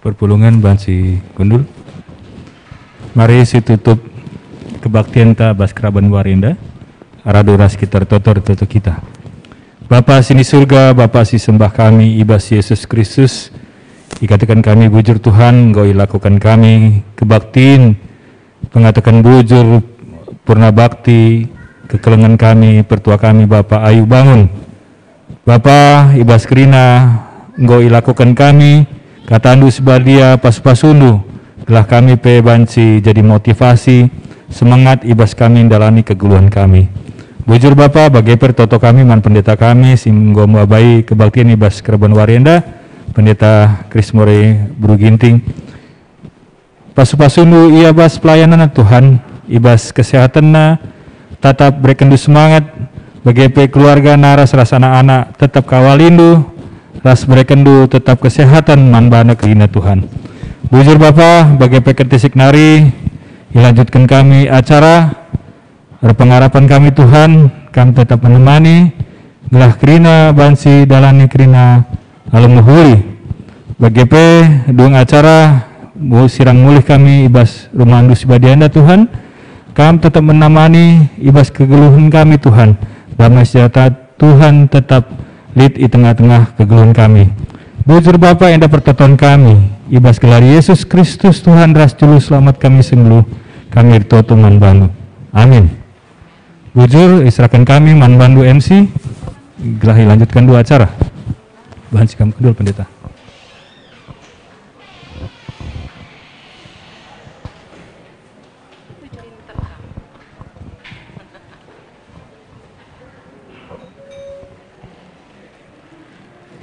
Perpulungen banci kundul. Mari situtup kebaktienta bas keraben wari enda. Radu ras kita ertoto, ertoto kita. Bapa si ni Surga, Bapa si sembah kami i bas Yesus Kristus, ikataken kami bujur Tuhan, enggo ilakoken kami kebaktin, pengataken bujur, purna bakti, kekelengen kami, pertua kami, Bapa Ayu Bangun. Bapa, i bas kerina enggo ilakoken kami, katandu si badia, pasu-pasundu, gelah kami pe banci jadi motivasi, semangat i bas kami ndalani kegeluhen kami. Bujur Bapa, bage pe ertoto kami man pendeta kami si enggo meabai kebaktin i bas keraben wari enda, Pendeta Krismore Beru Ginting. Pasu-pasundu ia bas pelayananna Tuhan, i bas kesehatenna, tetap berekenNdu semangat, bage pe keluargana ras-ras anak-anak tetap kawalinNdu, ras berekenNdu tetap kesehatan man bana kerina Tuhan. Bujur Bapa, bage pe kentisik nari, ilanjutken kami acara, erpengarapen kami Tuhan, Kam tetap menemani, gelah kerina banci dalani kerina alu mehuli. Bage pe, dung acara, mu-, sirang mulih kami i bas rumahndu si badia enda, Tuhan. Kam tetap menemani i bas kegeluhen kami, Tuhan. Damai sejahtera Tuhan tetap lit i tengah-tengah kegeluhen kami. Bujur Bapa, enda pertoton kami, i bas gelar Yesus Kristus, Tuhan ras Juru Selamat kami si nggeluh, kami ertoto man bandu. Amin. Bujur, iserahken kami man bandu M C, gelah ilanjutkan dua acara. Banci kam kundul, Pendeta.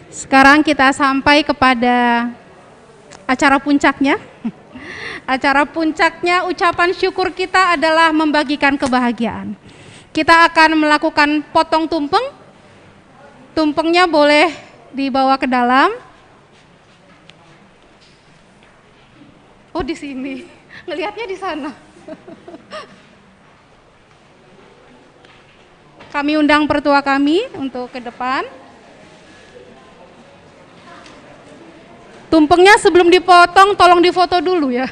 Sekarang kita sampai kepada acara puncaknya. Acara puncaknya, ucapan syukur kita adalah membagikan kebahagiaan. Kita akan melakukan potong tumpeng. Tumpengnya boleh dibawa ke dalam. Oh, di sini. Ngelihatnya di sana. Kami undang pertua kami untuk ke depan. Tumpengnya sebelum dipotong, tolong difoto dulu ya.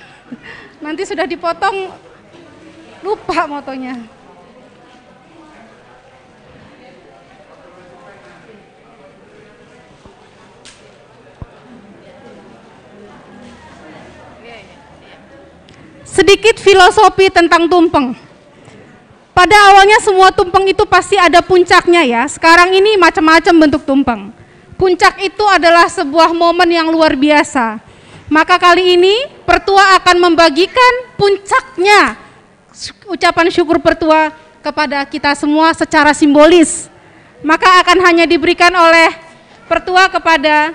Nanti sudah dipotong, lupa motonya. Sedikit filosofi tentang tumpeng. Pada awalnya semua tumpeng itu pasti ada puncaknya ya. Sekarang ini macam-macam bentuk tumpeng. Puncak itu adalah sebuah momen yang luar biasa. Maka kali ini pertua akan membagikan puncaknya ucapan syukur pertua kepada kita semua secara simbolis. Maka akan hanya diberikan oleh pertua kepada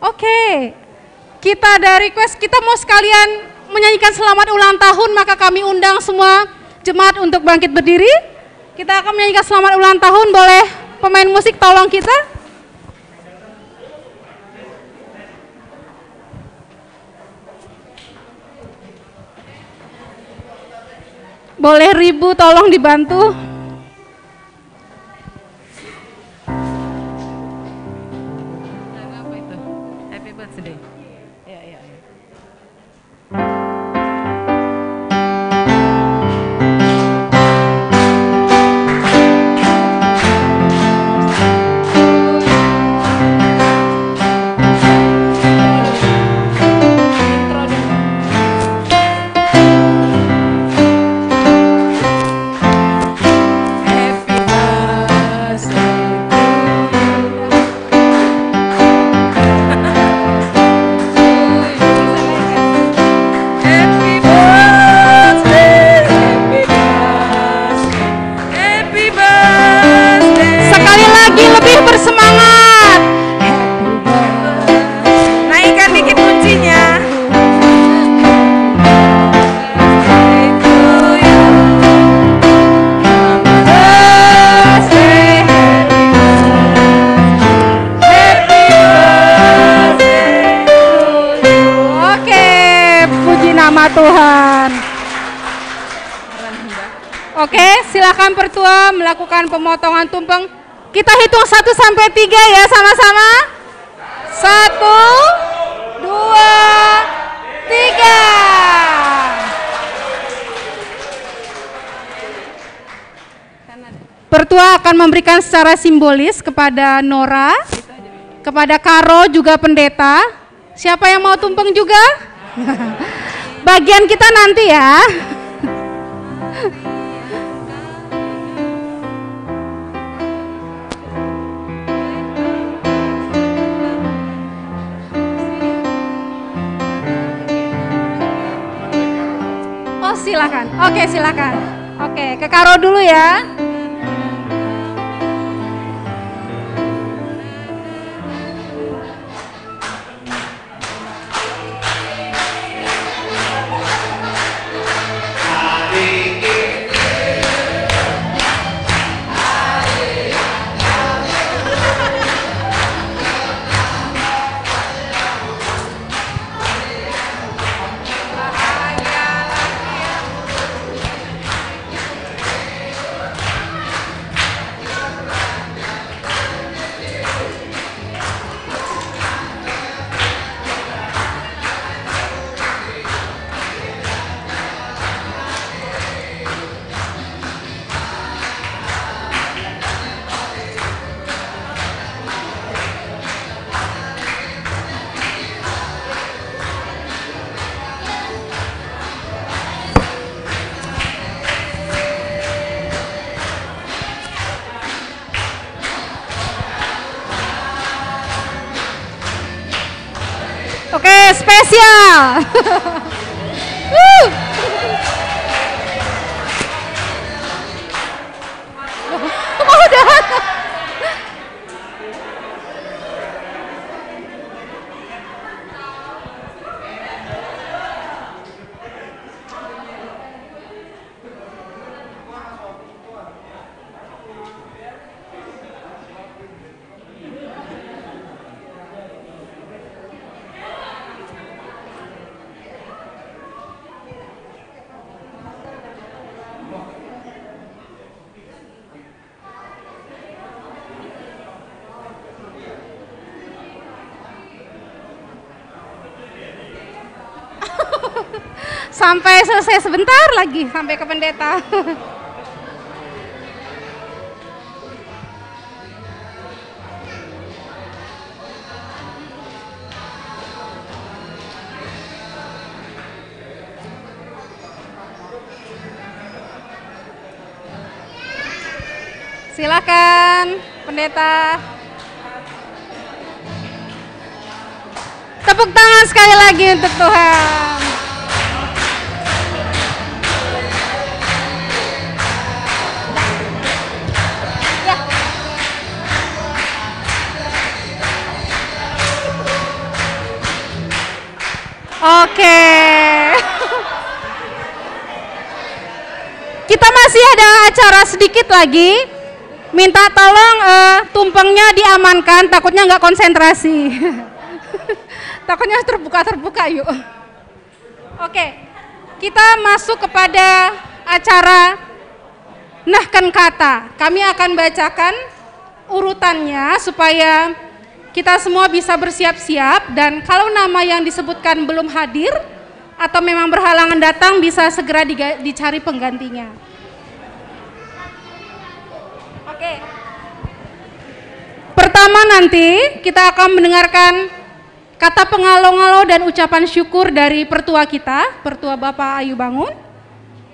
Oke, kita ada request, kita mau sekalian menyanyikan selamat ulang tahun, maka kami undang semua jemaat untuk bangkit berdiri. Kita akan menyanyikan selamat ulang tahun, boleh pemain musik tolong kita? Boleh Ribu tolong dibantu? Lagu apa itu? Happy birthday. Ya, ya, ya. Sekali lagi, lebih bersemangat. Naikkan dikit kuncinya. Oke, puji nama Tuhan. Oke, silakan Pertua melakukan pemotongan tumpeng. Kita hitung satu sampai tiga ya, sama-sama. Satu, dua, tiga. Pertua akan memberikan secara simbolis kepada Nora, kepada Karo, juga pendeta. Siapa yang mau tumpeng juga? Bagian kita nanti ya. Oh, silakan. Oke, silakan. Oke, ke Karo dulu ya. Oke, spesial. Wuh. Udah. Sampai selesai sebentar lagi, sampai ke pendeta. Silakan, pendeta. Tepuk tangan sekali lagi untuk Tuhan. Ya. Oke. Kita masih ada acara sedikit lagi. Minta tolong, eh, tumpengnya diamankan, takutnya nggak konsentrasi. Takutnya terbuka-terbuka, yuk. Oke, kita masuk kepada acara nehken kata. Kami akan bacakan urutannya supaya kita semua bisa bersiap-siap, dan kalau nama yang disebutkan belum hadir atau memang berhalangan datang, bisa segera diga-, dicari penggantinya. Oke. Pertama, nanti kita akan mendengarkan kata pengalo-ngalo dan ucapan syukur dari pertua kita, pertua Bapak Ayu Bangun.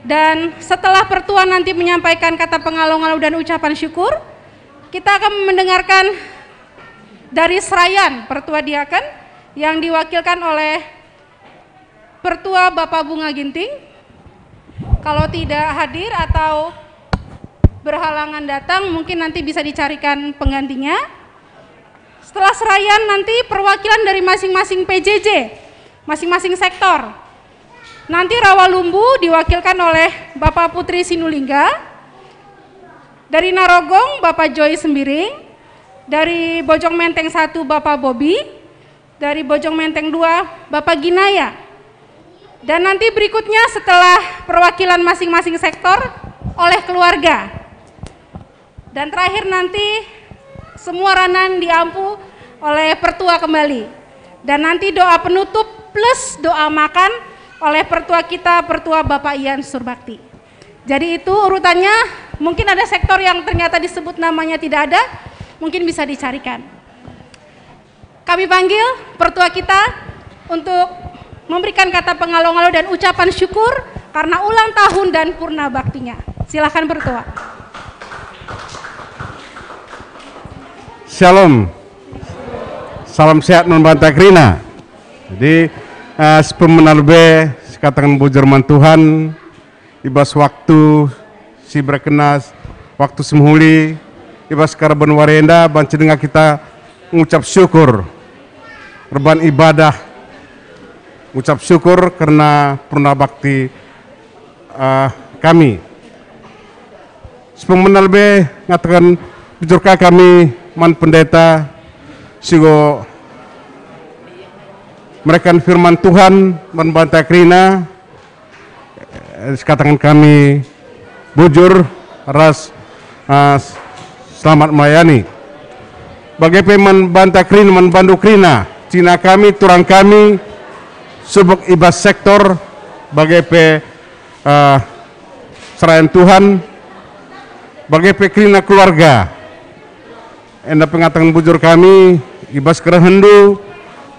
Dan setelah pertua nanti menyampaikan kata pengalo-ngalo dan ucapan syukur, kita akan mendengarkan dari serayan pertua diaken yang diwakilkan oleh pertua Bapak Bunga Ginting. Kalau tidak hadir atau berhalangan datang, mungkin nanti bisa dicarikan penggantinya. Setelah serayan, nanti perwakilan dari masing-masing P J J, masing-masing sektor. Nanti Rawalumbu diwakilkan oleh Bapak Putri Sinulingga, dari Narogong Bapak Joy Sembiring, dari Bojong Menteng satu Bapak Bobi, dari Bojong Menteng dua Bapak Ginaya. Dan nanti berikutnya, setelah perwakilan masing-masing sektor, oleh keluarga. Dan terakhir nanti, semua ranan diampu oleh pertua kembali. Dan nanti doa penutup plus doa makan oleh pertua kita, pertua Bapak Ian Surbakti. Jadi itu urutannya, mungkin ada sektor yang ternyata disebut namanya tidak ada, mungkin bisa dicarikan. Kami panggil pertua kita untuk memberikan kata pengalo-ngalo dan ucapan syukur karena ulang tahun dan purna baktinya. Silakan, pertua. Shalom. Salam sehat man banta kerina. Jadi, eh, si pemena lebe, sikataken bujur man Tuhan, i bas waktu si berkenas, waktu si mehuli, i bas karaben wari enda banci denga kita ngucap syukur, erban ibadah, ngucap syukur kerna purna bakti, eh, kami. Si pemena lebe ngataken bujur ka kami man pendeta si enggo mereken firman Tuhan man banta kerina, eh, sikataken kami bujur ras, eh, selamat melayani. Bage pe man banta kerina, man bandu kerina, cina kami, turang kami, subuk i bas sektor, bage pe, eh, serayan Tuhan, bage pe kerina keluarga. Enda pe ngataken bujur kami, i bas kerehenndu,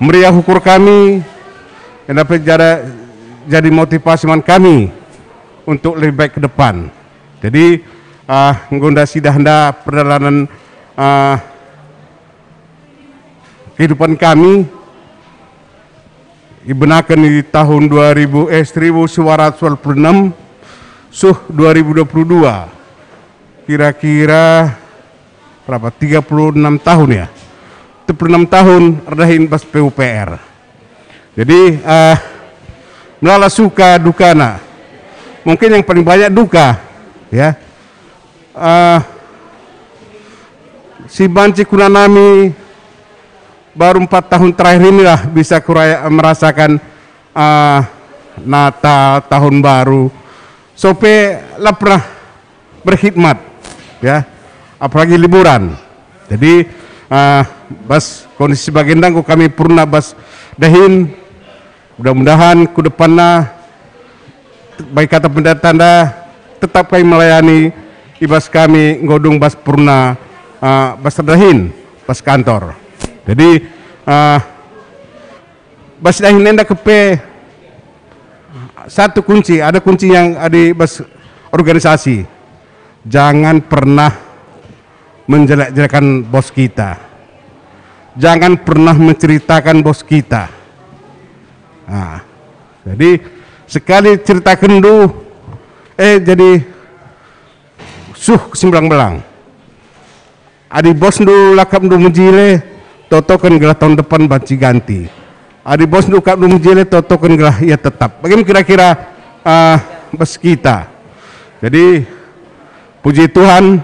meriah ukur kami, enda pe jada, jadi motivasi man kami untuk lebih baik ke depan. Jadi, ah, enggo enda sidah enda perdalanen, ah, kehidupan kami, ibenaken i tahun dua ribu, eh, seribu sembilan ratus dua puluh enam, suh dua ribu dua puluh dua. Kira-kira berapa? Tiga puluh enam tahun, ya. Tiga puluh enam tahun erdahin bas P U P R. Jadi, eh, melala suka dukana. Mungkin yang paling banyak duka, ya. Eh, si banci kunanami baru empat tahun terakhir inilah bisa kuraya, merasakan, eh, Natal, Tahun Baru. Sope la pernah berkhidmat, ya, apalagi liburan. Jadi, eh, bas kondisi bagenda enggo kami purna bas dahin. Mudah-mudahan ku depanna, bagi kata pendeta enda, tetap kami melayani i bas kami enggo dung bas purna, eh, bas dahin, bas kantor. Jadi, eh, bas dahin enda kepe satu kunci, ada kunci yang ada bas organisasi. Jangan pernah menjelek-jelekan bos kita. Jangan pernah menceritakan bos kita. Nah, jadi sekali ceritakan du, eh, jadi suh kesimbelang-belang. Adi bosndu lakapndu mejile, totoken gelah tahun depan banci ganti. Adi bosndu kap dum jele, totoken gelah ia tetap. Bagaimana kira-kira, eh, bas kita? Jadi, puji Tuhan,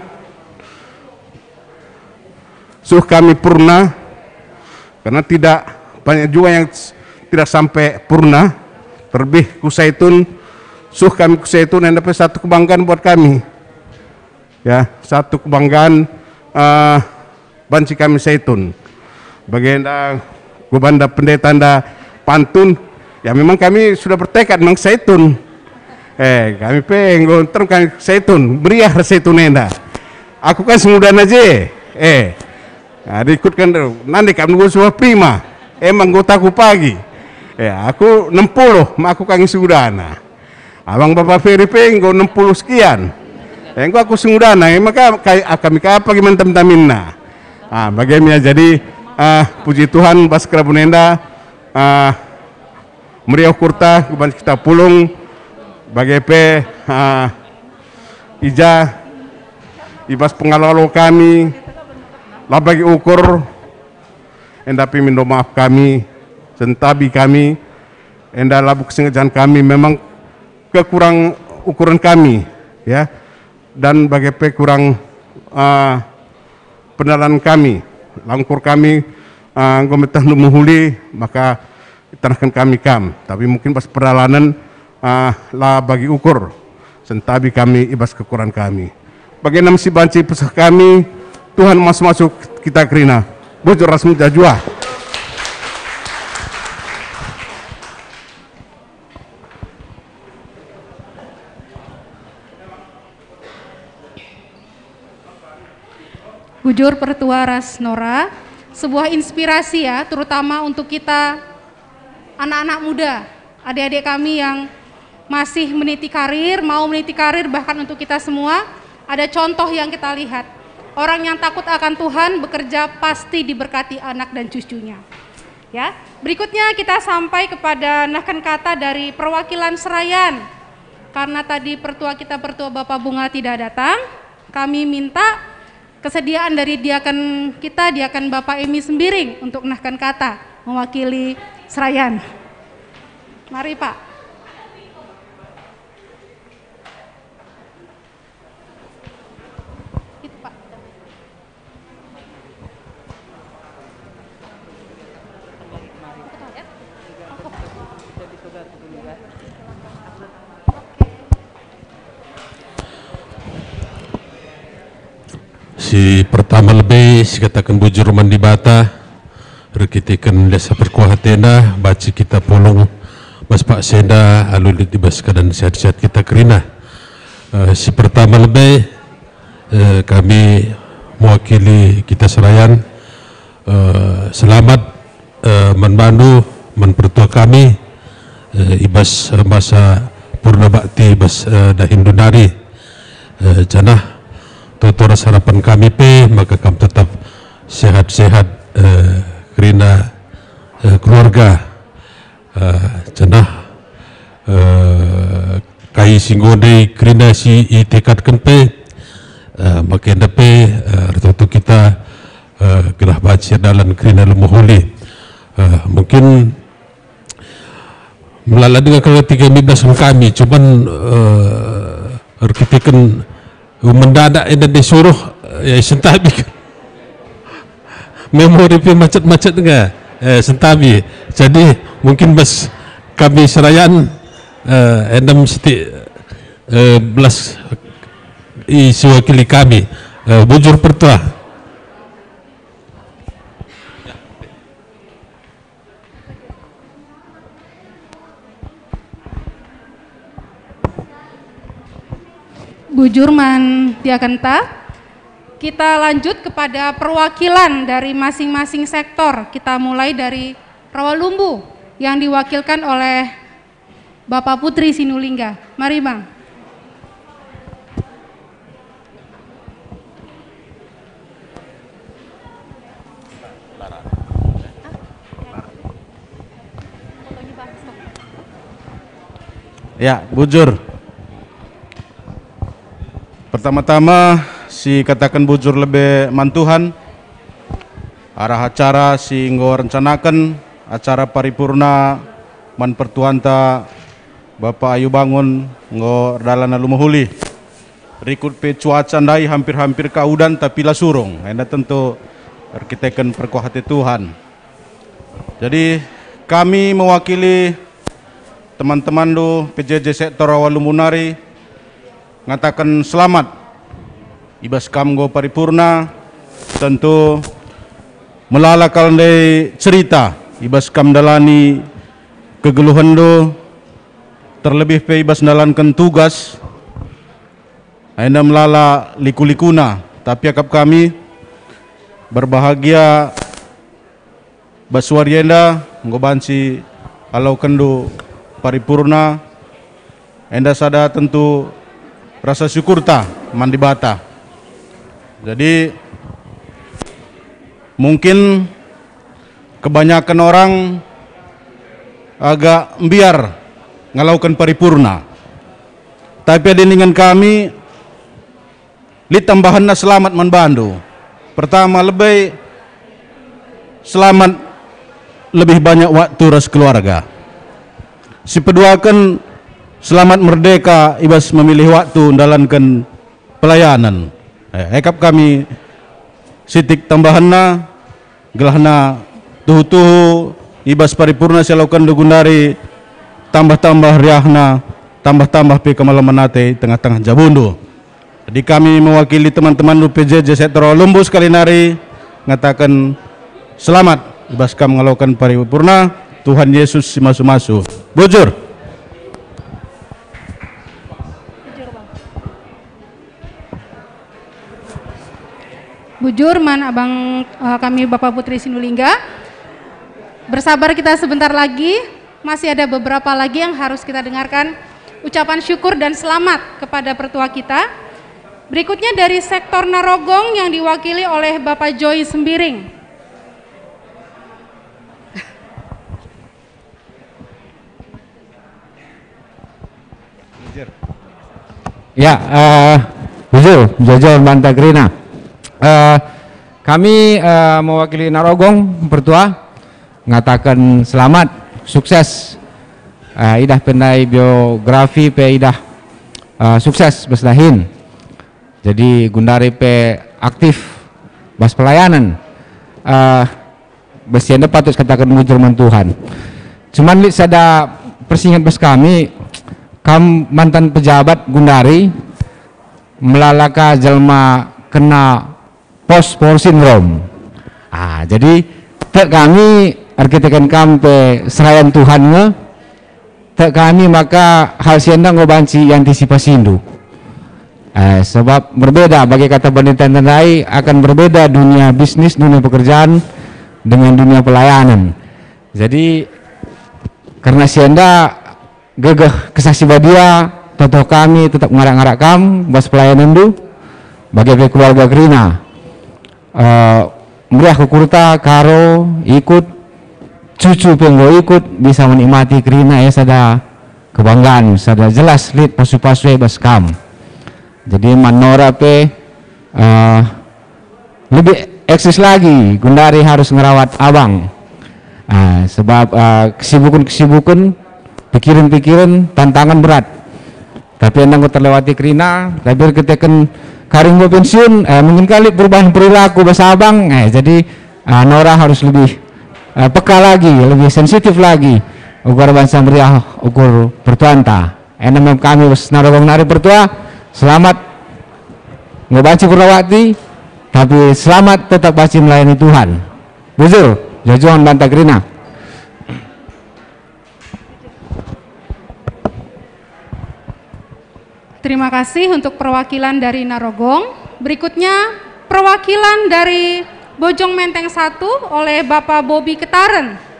suh kami purna, karena tidak banyak juga yang s-, tidak sampai purna. Terlebih ku Saitun, suh kami ku Saitun, enda pe satu kebanggaan buat kami. Ya, satu kebanggaan, eh, banci kami Saitun. Bagenda ku banta pendeta enda pantun, ya memang kami sudah bertekad memang Saitun. Eh, kami pe enggo nterem kami Saitun, meriah ras Saitun enda. Aku kan sengudana je. Eh, nah, rikut kan nande kami nunggu sebuah prima. Emang anggotaku pagi. Eh, aku enam puluh, ma aku kami sengudana. Abang Bapa Ferry pe enggo enam puluh sekian. Enggo aku sengudana, e maka kai, ah, kami ka pagi mantem-taminna. Ah, bage me ia jadi, ah, puji Tuhan bas kerabun enda, ah, meriah ukurta ku bas kita pulung, bage pe, ah, i ja, i bas pengalo-alo kami, la bagi ukur, enda pe mindo maaf kami, sentabi kami, enda labo kesengajan kami, memang kekurang ukuran kami, ya, dan bage pe kurang, eh, pendalan kami, la ukur kami, eh, enggo meteh mehuli, maka itanahken kami kam. Tapi mungkin pas perdalanen, eh, la bagi ukur, sentabi kami i bas kekurangan kami. Bage nari si banci peseh kami, Tuhan masu-masu kita kerina. Bujur ras mejuah-juah. Bujur Pertua ras Nora, sebuah inspirasi ya, terutama untuk kita anak-anak muda, adik-adik kami yang masih meniti karir, mau meniti karir, bahkan untuk kita semua, ada contoh yang kita lihat. Orang yang takut akan Tuhan bekerja pasti diberkati anak dan cucunya. Ya, berikutnya kita sampai kepada nahken kata dari perwakilan Serayan. Karena tadi pertua kita, pertua Bapak Bunga tidak datang, kami minta kesediaan dari diaken kita, diaken Bapak Emi Sembiring untuk nahken kata mewakili Serayan. Mari, Pak. Itu, Pak. Si pertama lebe, sikataken bujur man Dibata, erkiteken lias perkuah ateNa, banci kita pulung bas paksa enda alu lit i bas keadaan sehat-sehat kita kerina. Eh, si pertama lebe, eh, kami mewakili kita Serayan, eh, selamat, eh, man bandu, man pertua kami, eh, i bas, eh, masa purna bakti i bas, eh, dahinndu nari. Eh, janah toto ras harapan kami pe maka kam tetap sehat-sehat, eh, kerina, eh, keluarga. Eh, janah, eh, kai si enggo ndai kerina si itekadken pe, eh, maka enda pe, eh, ertoto kita, eh, gelah banci erdalan kerina lebe mehuli. Eh, mungkin melala denga kal tiga belas kami, cuman, eh, erkiteken mendadak enda disuruh, eh, sentabi. Memori pe macet-macet nge, eh, sentabi. Jadi mungkin bas kami Serayan, eh, enda mesti, eh, belas i si wakili kami, eh, bujur pertua. Bujur man diakenta. Kita lanjut kepada perwakilan dari masing-masing sektor. Kita mulai dari Rawalumbu yang diwakilkan oleh Bapak Putri Sinulingga. Mari, Bang. Ya, bujur. Pertama-tama, sikataken bujur lebe man Tuhan, arah acara si enggo rencanaken, acara paripurna man pertuanta Bapa Ayu Bangun enggo erdalan alu mehuli. Rikut pe cuaca ndai hampir-hampir ka udan tapi la surung, enda tentu erkiteken perkuah ate Tuhan. Jadi, kami mewakili teman-temanndu P J J sektor Awalumbu nari ngataken selamat i bas kam enggo paripurna. Tentu melala kal ndai cerita i bas kam ndalani kegeluhenndu, terlebih pe i bas ndalanken tugas, enda melala liku-likuna. Tapi akap kami berbahagia bas wari enda enggo banci alaukenndu paripurna, enda sada tentu rasa syukurta man Dibata. Jadi, mungkin kebanyakan orang agak mbiar ngalauken paripurna. Tapi adi ningen kami, lit tambahenna selamat man bandu. Pertama, lebe selamat lebih banyak waktu ras keluarga. Sipeduaken, selamat merdeka i bas memilih waktu ndalanken pelayanan. Eh, ekap kami sitik tambahenna, gelahna tuhu-tuhu i bas paripurna si alokenndu gundari tambah-tambah riahna, tambah-tambah pe kemalemen ate i tengah-tengah jabundu. Jadi kami mewakili teman-teman P J J sektor Awalumbu sekali nari ngataken selamat i bas kam ngaloken paripurna. Tuhan Yesus si masu-masu. Bujur. Bujur man abang, eh, kami Bapak Putri Sinulingga. Bersabar kita sebentar lagi, masih ada beberapa lagi yang harus kita dengarkan ucapan syukur dan selamat kepada pertua kita. Berikutnya dari sektor Narogong yang diwakili oleh Bapak Joy Sembiring. Ya, eh, bujur, Jojo Banta Gerina. Eh, kami, eh, mewakili Narogong, Pertua, ngataken selamat, sukses. Eh, idah pe ndai biografi pe idah, eh, sukses bas dahin. Jadi gundari pe aktif bas pelayanan. Eh, bas si enda patut kataken bujur man Tuhan. Cuman lit sada persinget bas kami, kam mantan pejabat gundari melala ka jelma kena post power syndrome. Ah, jadi tek kami erkiteken kam pe serayan Tuhan nge, tek kami maka hal si enda enggo banci iantisipasindu. Eh, sebab berbeda bagi kata pendeta ndai akan berbeda dunia bisnis, dunia pekerjaan dengan dunia pelayanan. Jadi karena si enda gegeh Kesah Si Badia, totoh kami tetap ngarak-ngarak kam bas pelayananndu, bage pe keluarga kerina. Eh, meriah ukurta, karo, ikut, cucu pe enggo ikut, bisa menikmati kerina, e sada kebanggaan, sada jelas lit pasu-pasu e bas kam. Jadi man Nora pe, eh, lebih eksis lagi, gundari harus ngerawat abang. Ah, sebab, ah, kesibuken-kesibuken, pikiren-pikiren, tantangan berat. Tapi enda enggo terlewati kerina, tapi erkiteken kari enggo pensiun, eh, mungkin kali perubahan perilaku bas abang, eh, jadi, ah, Nora harus lebih, eh, peka lagi, lebih sensitif lagi, ukur bansa meriah ukur pertuanta. Enda me kami bas Narogong nari Pertua, selamat enggo banci kurawati, tapi selamat tetap banci melayani Tuhan. Bujur, Jojo Banta Gerina. Terima kasih untuk perwakilan dari Narogong. Berikutnya, perwakilan dari Bojong Menteng satu oleh Bapak Bobi Ketaren.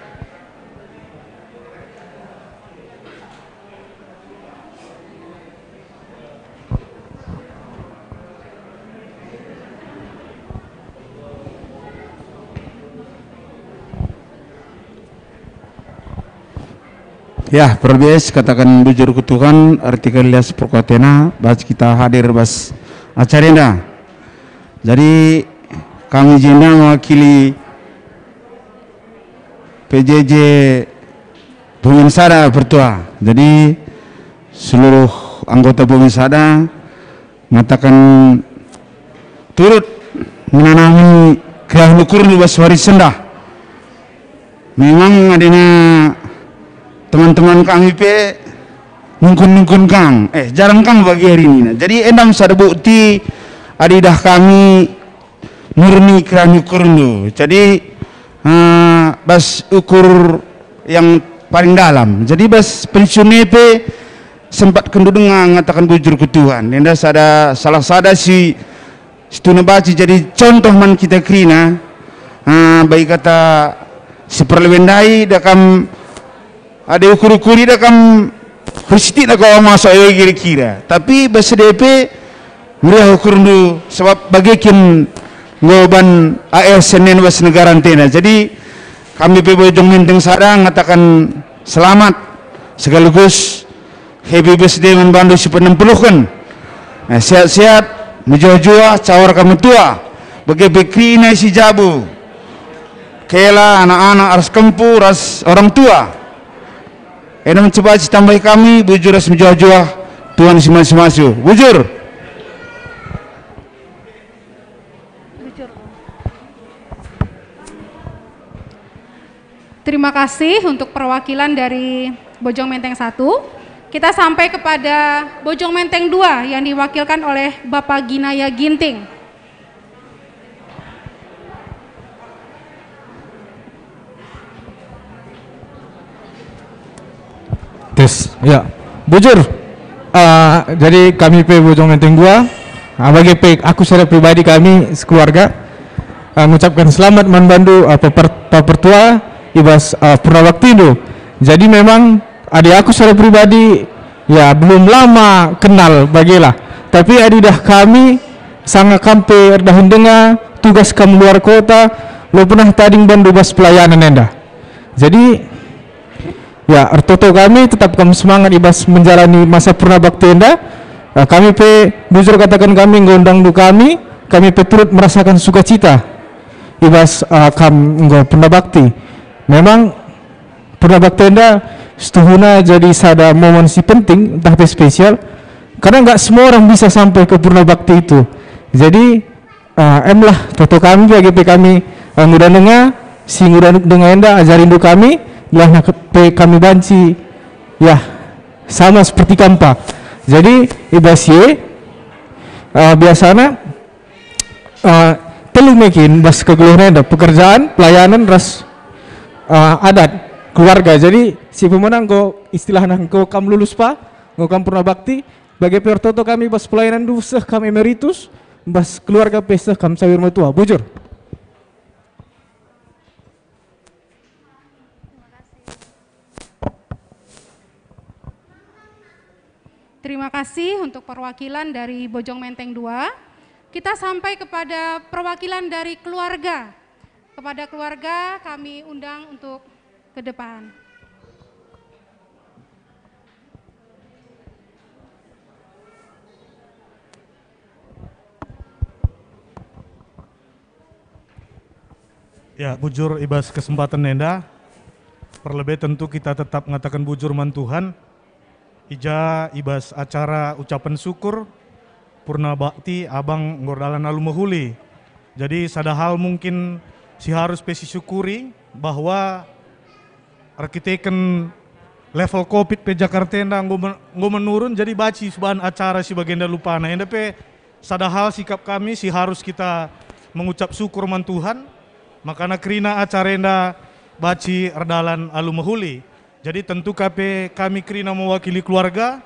Ya, perbes kataken bujur ku Tuhan, erkiteken lias perkuatena, bas kita hadir bas acara enda. Jadi, kami jenda mewakili P J J Bumen Sada pertua. Jadi seluruh anggota Bumen Sada mengatakan turut menanami kerah ukur bas wari sendah. Memang adina teman-teman kami pe nungkun-nungkun kang, eh, jarang kang bagi hari ini. Nah, jadi enda me sada bukti adi idah kami murni kerah ukurndu. Jadi, eh, bas ukur yang paling dalam. Jadi bas pensiun e pe sempat kenndu denga ngataken bujur ku Tuhan. Enda sada, salah sada si situhuna banci jadi contoh man kita kerina, ah, bagi kata si perlebe ndai, da kam adi ukur-ukuri da kam persitikna kau masuk ayo kira-kira. Tapi bas D P meriah ukurndu sebab bage kin enggo ban A S N N bas negara ntena. Jadi kami pe Bojong Menteng Sada ngatakan selamat sekaligus Happy birthday man bandu si penempuluhken. Eh, sehat-sehat, mejuah-juah, cawar ka metua. Bage pe kerina si jabu. Kela anak-anak ras kempu ras orang tua. Enda me cuba si tambahi kami, bujur ras mejuah-juah, Tuhan si masu-masu. Bujur. Terima kasih untuk perwakilan dari Bojong Menteng satu. Kita sampai kepada Bojong Menteng dua yang diwakilkan oleh Bapak Ginaya Ginting. Tes, ya. Bujur. Ah, jadi kami pe Bojong Menteng dua, ah, bage pe aku secara pribadi kami sekeluarga, ah, ngucapkan selamat man bandu, ah, paper-, papertua i bas, ah, pernabaktindu. Jadi memang adi aku secara pribadi, ya, belum lama kenal bagelah. Tapi adi idah kami sanga kam pe erdahin denga tugas kam luar kota, lo pernah tading bandu bas pelayanan enda. Jadi, ya, ertoto kami tetap kam semangat i bas menjalani masa pernabakti enda. Eh, kami pe bujur kataken kami enggo undangndu kami, kami pe turut merasakan sukacita i bas, eh, kam enggo pernabakti. Memang pernabakti enda setuhuna jadi sada momen si penting, ntah pe spesial, karena nggak semua orang bisa sampai ke pernabakti itu. Jadi, ah, emlah, toto kami bage pe kami, ah, nguda denga, si nguda denga enda ajarindu kami, gelah pe kami banci, ya, sama seperti kampa. Jadi, i bas ye, ah, biasana, ah, telu me kin bas kegeluhen enda, pekerjaan, pelayanan, ras, ah, adat, keluarga. Jadi, si pemenang enggo istilahna enggo kam lulus pa, enggo kam pernabakti, bage pe ertoto kami bas pelayananndu seh kam emeritus, bas keluarga pe seh kam sawir metua. Bujur. Terima kasih untuk perwakilan dari Bojong Menteng dua. Kita sampai kepada perwakilan dari keluarga. Kepada keluarga kami undang untuk ke depan. Ya, bujur i bas kesempatan enda, perlebe tentu kita tetap ngataken bujur man Tuhan. I ja i bas acara ucapen syukur, purna bakti, abang enggo erdalan alu mehuli. Jadi sada hal mungkin si harus pe sisyukuri, bahwa erkiteken level covid pe Jakarta enda enggo men-, enggo menurun, jadi banci si bahan acara si bagenda lupana. Enda pe sada hal sikap kami si harus kita mengucap syukur man Tuhan, makana kerina acara enda banci erdalan alu mehuli. Jadi tentu ka pe kami kerina mewakili keluarga,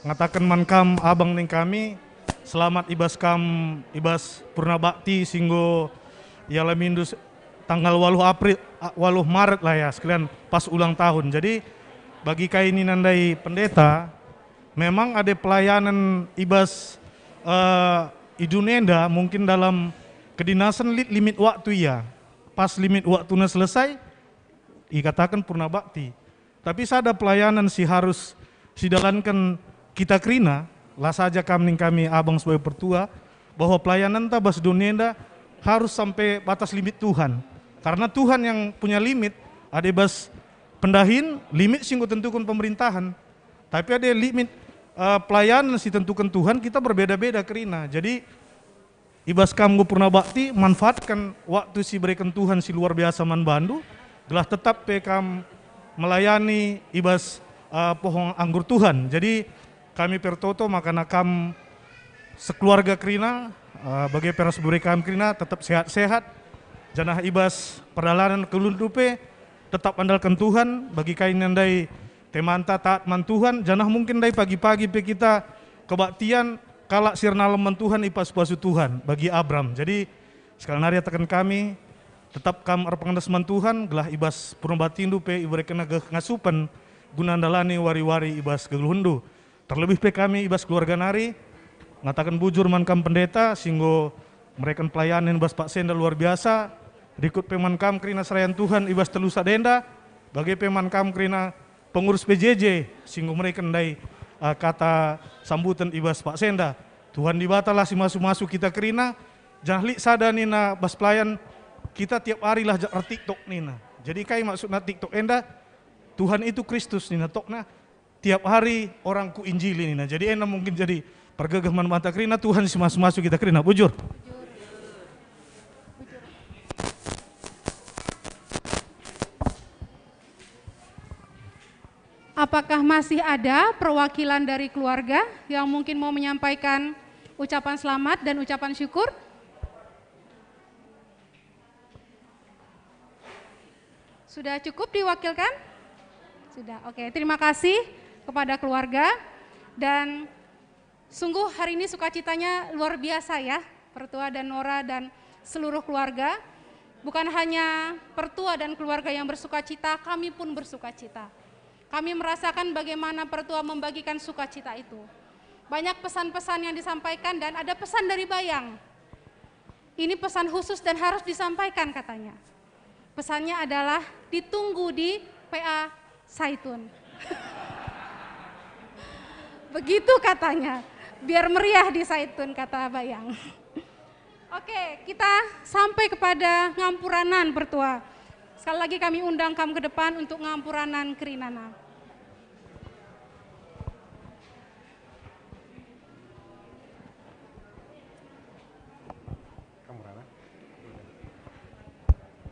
ngataken man kam abang ning kami, selamat i bas kam, i bas purna bakti si enggo ialamindu s-, tanggal waluh April, a, waluh Maret lah ya, sekalian pas ulang tahun. Jadi, bagi kai nina ndai pendeta, memang ada pelayanan i bas, eh, i dun enda mungkin dalam kedinasen lit limit waktu ia. Pas limit waktuna selesai, ikataken purna bakti. Tapi sada pelayanan si harus sidalanken kita kerina, la saja kam ning kami abang sebagai pertua, bahwa pelayananta bas doni enda harus sampai batas limit Tuhan. Karena Tuhan yang punya limit, Adi bas pendahin, limit si enggo tentuken pemerintahan. Tapi adi limit, eh, pelayanan si tentuken Tuhan, kita berbeda-beda kerina. Jadi, i bas kam enggo purna bakti, manfaatkan waktu si ibereken Tuhan si luar biasa man bandu, gelah tetap pe kam melayani i bas, eh, pohon anggur Tuhan. Jadi, kami pertoto maka kam sekeluarga kerina, eh, bage pe ras bere kam kerina, tetap sehat-sehat, janah i bas perdalanen kegeluhenndu pe tetap andalken Tuhan, bagi kai ndai temanta taat man Tuhan, janah mungkin ndai pagi-pagi pe kita kebaktian kalak si ernalem man Tuhan ipasu-pasu Tuhan bagi Abram. Jadi, sekali nari kataken kami, tetap kam erpengendes man Tuhan, gelah i bas purna baktindu pe iberekenNa geh ngasupen guna ndalani wari-wari i bas kegeluhenndu. Terlebih pe kami i bas keluarga nari, ngataken bujur man kam pendeta, si enggo mereken pelayanen bas Pak Senda luar biasa, rikut pe man kam kerina serayan Tuhan i bas telu sada enda, bage pe man kam kerina pengurus P J J, si enggo mereken ndai, eh, kata sambuten i bas Pak Senda. Tuhan Dibatalah si masu-masu kita kerina, janah lit sada nina bas pelayan, kita tiap hari lah jak er TikTok nina. Jadi kai maksudna TikTok enda? Tuhan itu Kristus nina tokna, tiap hari orang ku Injili nina. Jadi enda mungkin jadi pergegeh man banta kerina, Tuhan si masu-masu kita kerina, bujur. Apakah masih ada perwakilan dari keluarga yang mungkin mau menyampaikan ucapan selamat dan ucapan syukur? Sudah cukup diwakilkan? Sudah. Oke, terima kasih kepada keluarga. Dan sungguh hari ini sukacitanya luar biasa ya, Pertua dan Nora dan seluruh keluarga. Bukan hanya Pertua dan keluarga yang bersukacita, kami pun bersukacita. Kami merasakan bagaimana Pertua membagikan sukacita itu. Banyak pesan-pesan yang disampaikan dan ada pesan dari Bayang. Ini pesan khusus dan harus disampaikan katanya. Pesannya adalah ditunggu di P A Saitun. Begitu katanya, biar meriah di Saitun, kata Bayang. Oke, kita sampai kepada ngampuranan, Pertua. Sekali lagi kami undang kam ke depan untuk ngampuranan kerinana.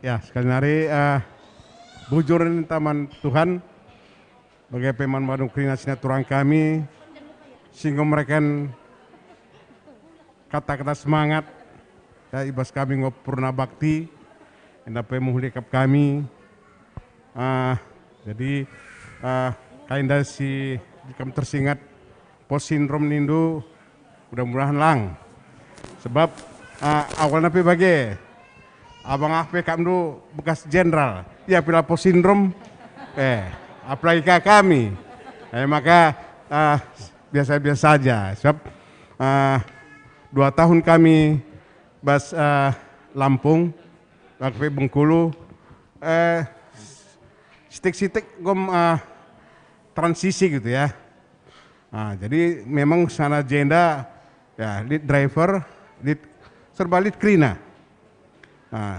Ya, sekali nari, eh, bujur ninta man Tuhan, bage pe man bandu kerina si naturang kami, si enggo mereken kata-kata semangat, ya, i bas kami enggo purna bakti, enda pe mehuli akap kami. Ah, jadi, ah, kai enda si kam tersingat post syndrome nindu, mudah-mudahan lang. Sebab, ah, awalna pe bage, abang ah pe akapndu bekas jenderal, ia pe la post syndrome, eh, apalagi ka kami. Eh, maka, ah, biasa-biasa saja. Sebab, ah, dua tahun kami bas, ah, Lampung, bage pe Bengkulu, eh, sitik-sitik gom, eh, transisi gitu ya. Nah, jadi memang sana jenda ya, lit driver, lit, serba lit kerina. Nah,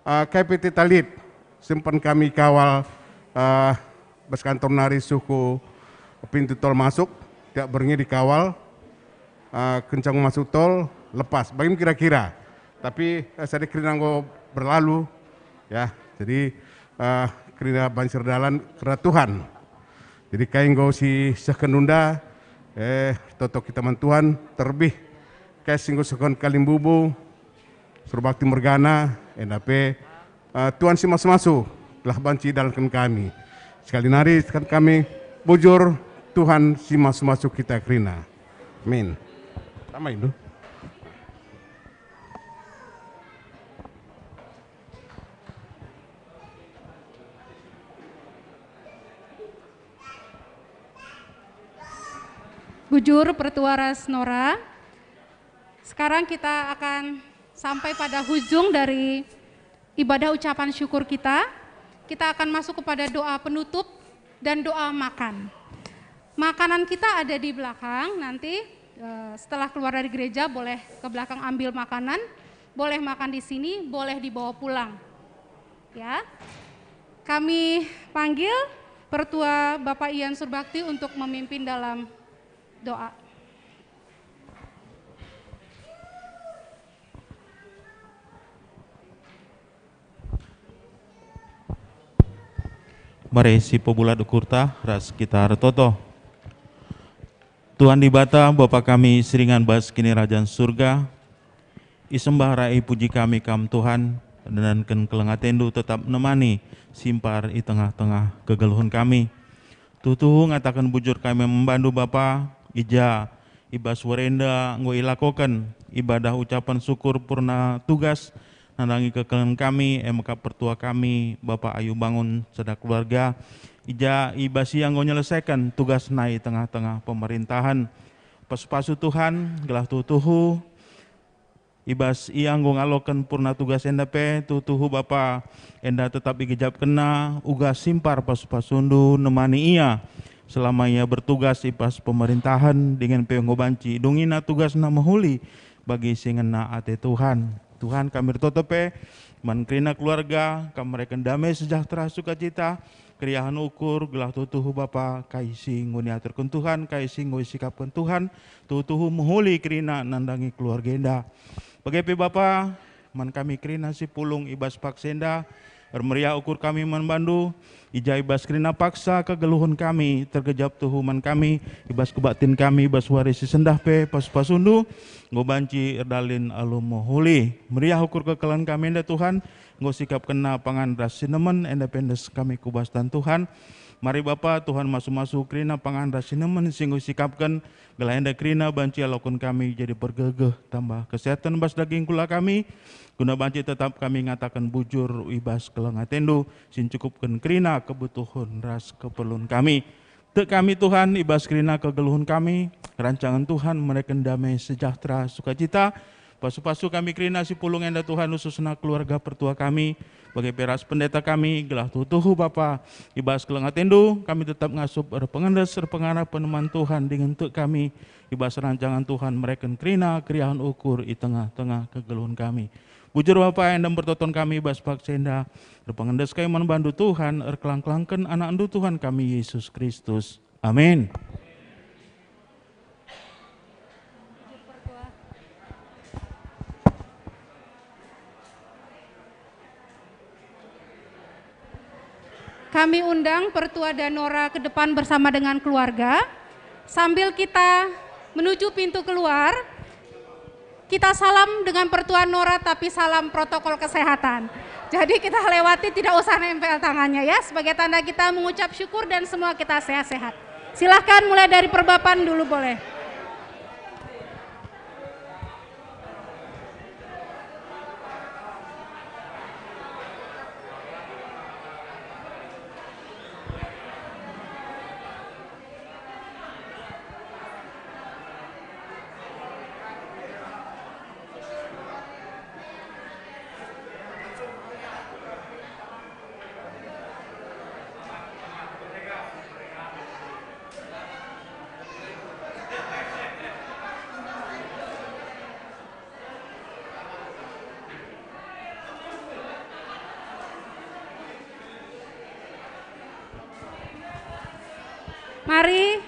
eh, K P T Talit, sempat kami kawal, eh, bas kantor nari suku pintu tol masuk, tiap berngi dikawal, eh, kencang masuk tol, lepas. Bagim kira-kira. Tapi, eh, sada kerina enggo berlalu, ya. Jadi, eh, kerina banci erdalan kerna Tuhan. Jadi kai enggo si sehken nunda, eh, toto kita man Tuhan, terlebih kai si enggo sehken kalimbubu, surbakti mergana, enda pe, eh, Tuhan si masu-masu telah banci dalanken kami. Sekali nari kan kami bujur, Tuhan si masu-masu kita kerina. Amin. Tama indu. Bujur, Pertua ras Nora. Sekarang kita akan sampai pada hujung dari ibadah ucapan syukur kita. Kita akan masuk kepada doa penutup dan doa makan. Makanan kita ada di belakang, nanti, eh, setelah keluar dari gereja boleh ke belakang ambil makanan, boleh makan di sini, boleh dibawa pulang. Ya. Kami panggil Pertua Bapak Ian Surbakti untuk memimpin dalam doa. Mari sipebulat ukurta ras kita ertoto. Tuhan Dibata, Bapa kami si ringan bas Kinirajan Surga, isembah ras ipuji kami Kam, Tuhan, ndendanken keleng ateNdu tetap nemani simpar i tengah-tengah kegeluhen kami. Tuhu-tuhu ngataken bujur kami man bandu, Bapa, i ja i bas wari enda enggo ilakoken ibadah ucapan syukur purna tugas nandangi kekelengen kami, e maka pertua kami, Bapa Ayu Bangun, sada keluarga, i ja i bas ia enggo nyelesaiken tugas nai tengah-tengah pemerintahen. Pasu-pasu Tuhan, gelah tuhu-tuhu i bas ia enggo ngaloken purna tugas enda pe, tuhu-tuhu Bapa enda tetap igejapkenna uga simpar pasu-pasuNdu nemani ia selama ia bertugas i bas pemerintahen, dingen pe enggo banci idungina tugasna mehuli bagi si ngena ate Tuhan. Tuhan, kami ertoto pe man kerina keluarga, Kam mereken dame sejahtera sukacita, keriahen ukur, gelah tuhu-tuhu Bapa, kai si enggo niaturken Tuhan, kai si enggo isikapken Tuhan, tuhu-tuhu mehuli kerina nandangi keluarga enda. Bage pe Bapa, man kami kerina si pulung i bas paksa enda, ermeriah ukur kami man bandu, i ja i bas kerina paksa kegeluhen kami tergejap tuhu man kami, i bas kebaktin kami, i bas wari si sendah pe pasu-pasuNdu enggo banci erdalin alu mehuli. Meriah ukur kekelengen kami enda Tuhan, enggo sikapkenna pangan ras sinemen, enda pe endes kami ku bas tan Tuhan. Mari Bapa, Tuhan masu-masu kerina pangan ras sinemen si enggo isikapken, gelah enda kerina banci ialoken kami jadi pergegeh tambah kesehatan bas daging kula kami, guna banci tetap kami ngataken bujur i bas keleng ateNdu si ncukupken kerina kebutuhen ras keperlun kami. Tek kami Tuhan, i bas kerina kegeluhen kami, rancangen Tuhan mereken dame sejahtera sukacita, pasu-pasu kami kerina si pulung enda Tuhan, khususna keluarga pertua kami, bage pe ras pendeta kami, gelah tuhu-tuhu Bapa, i bas keleng ateNdu, kami tetap ngasup erpengendes, erpengarapen man Tuhan dingen tek kami, i bas rancangen Tuhan mereken kerina keriahen ukur i tengah-tengah kegeluhen kami. Bujur Bapa, enda pertoton kami i bas paksa enda, erpengendes kami man bandu Tuhan, erkelang-kelangken AnakNdu Tuhan kami, Yesus Kristus. Amin. Kami undang Pertua Danora ke depan bersama dengan keluarga. Sambil kita menuju pintu keluar, kita salam dengan Pertua Nora, tapi salam protokol kesehatan. Jadi kita lewati, tidak usah nempel tangannya ya, sebagai tanda kita mengucap syukur dan semua kita sehat-sehat. Silahkan mulai dari perbapan dulu boleh. Mari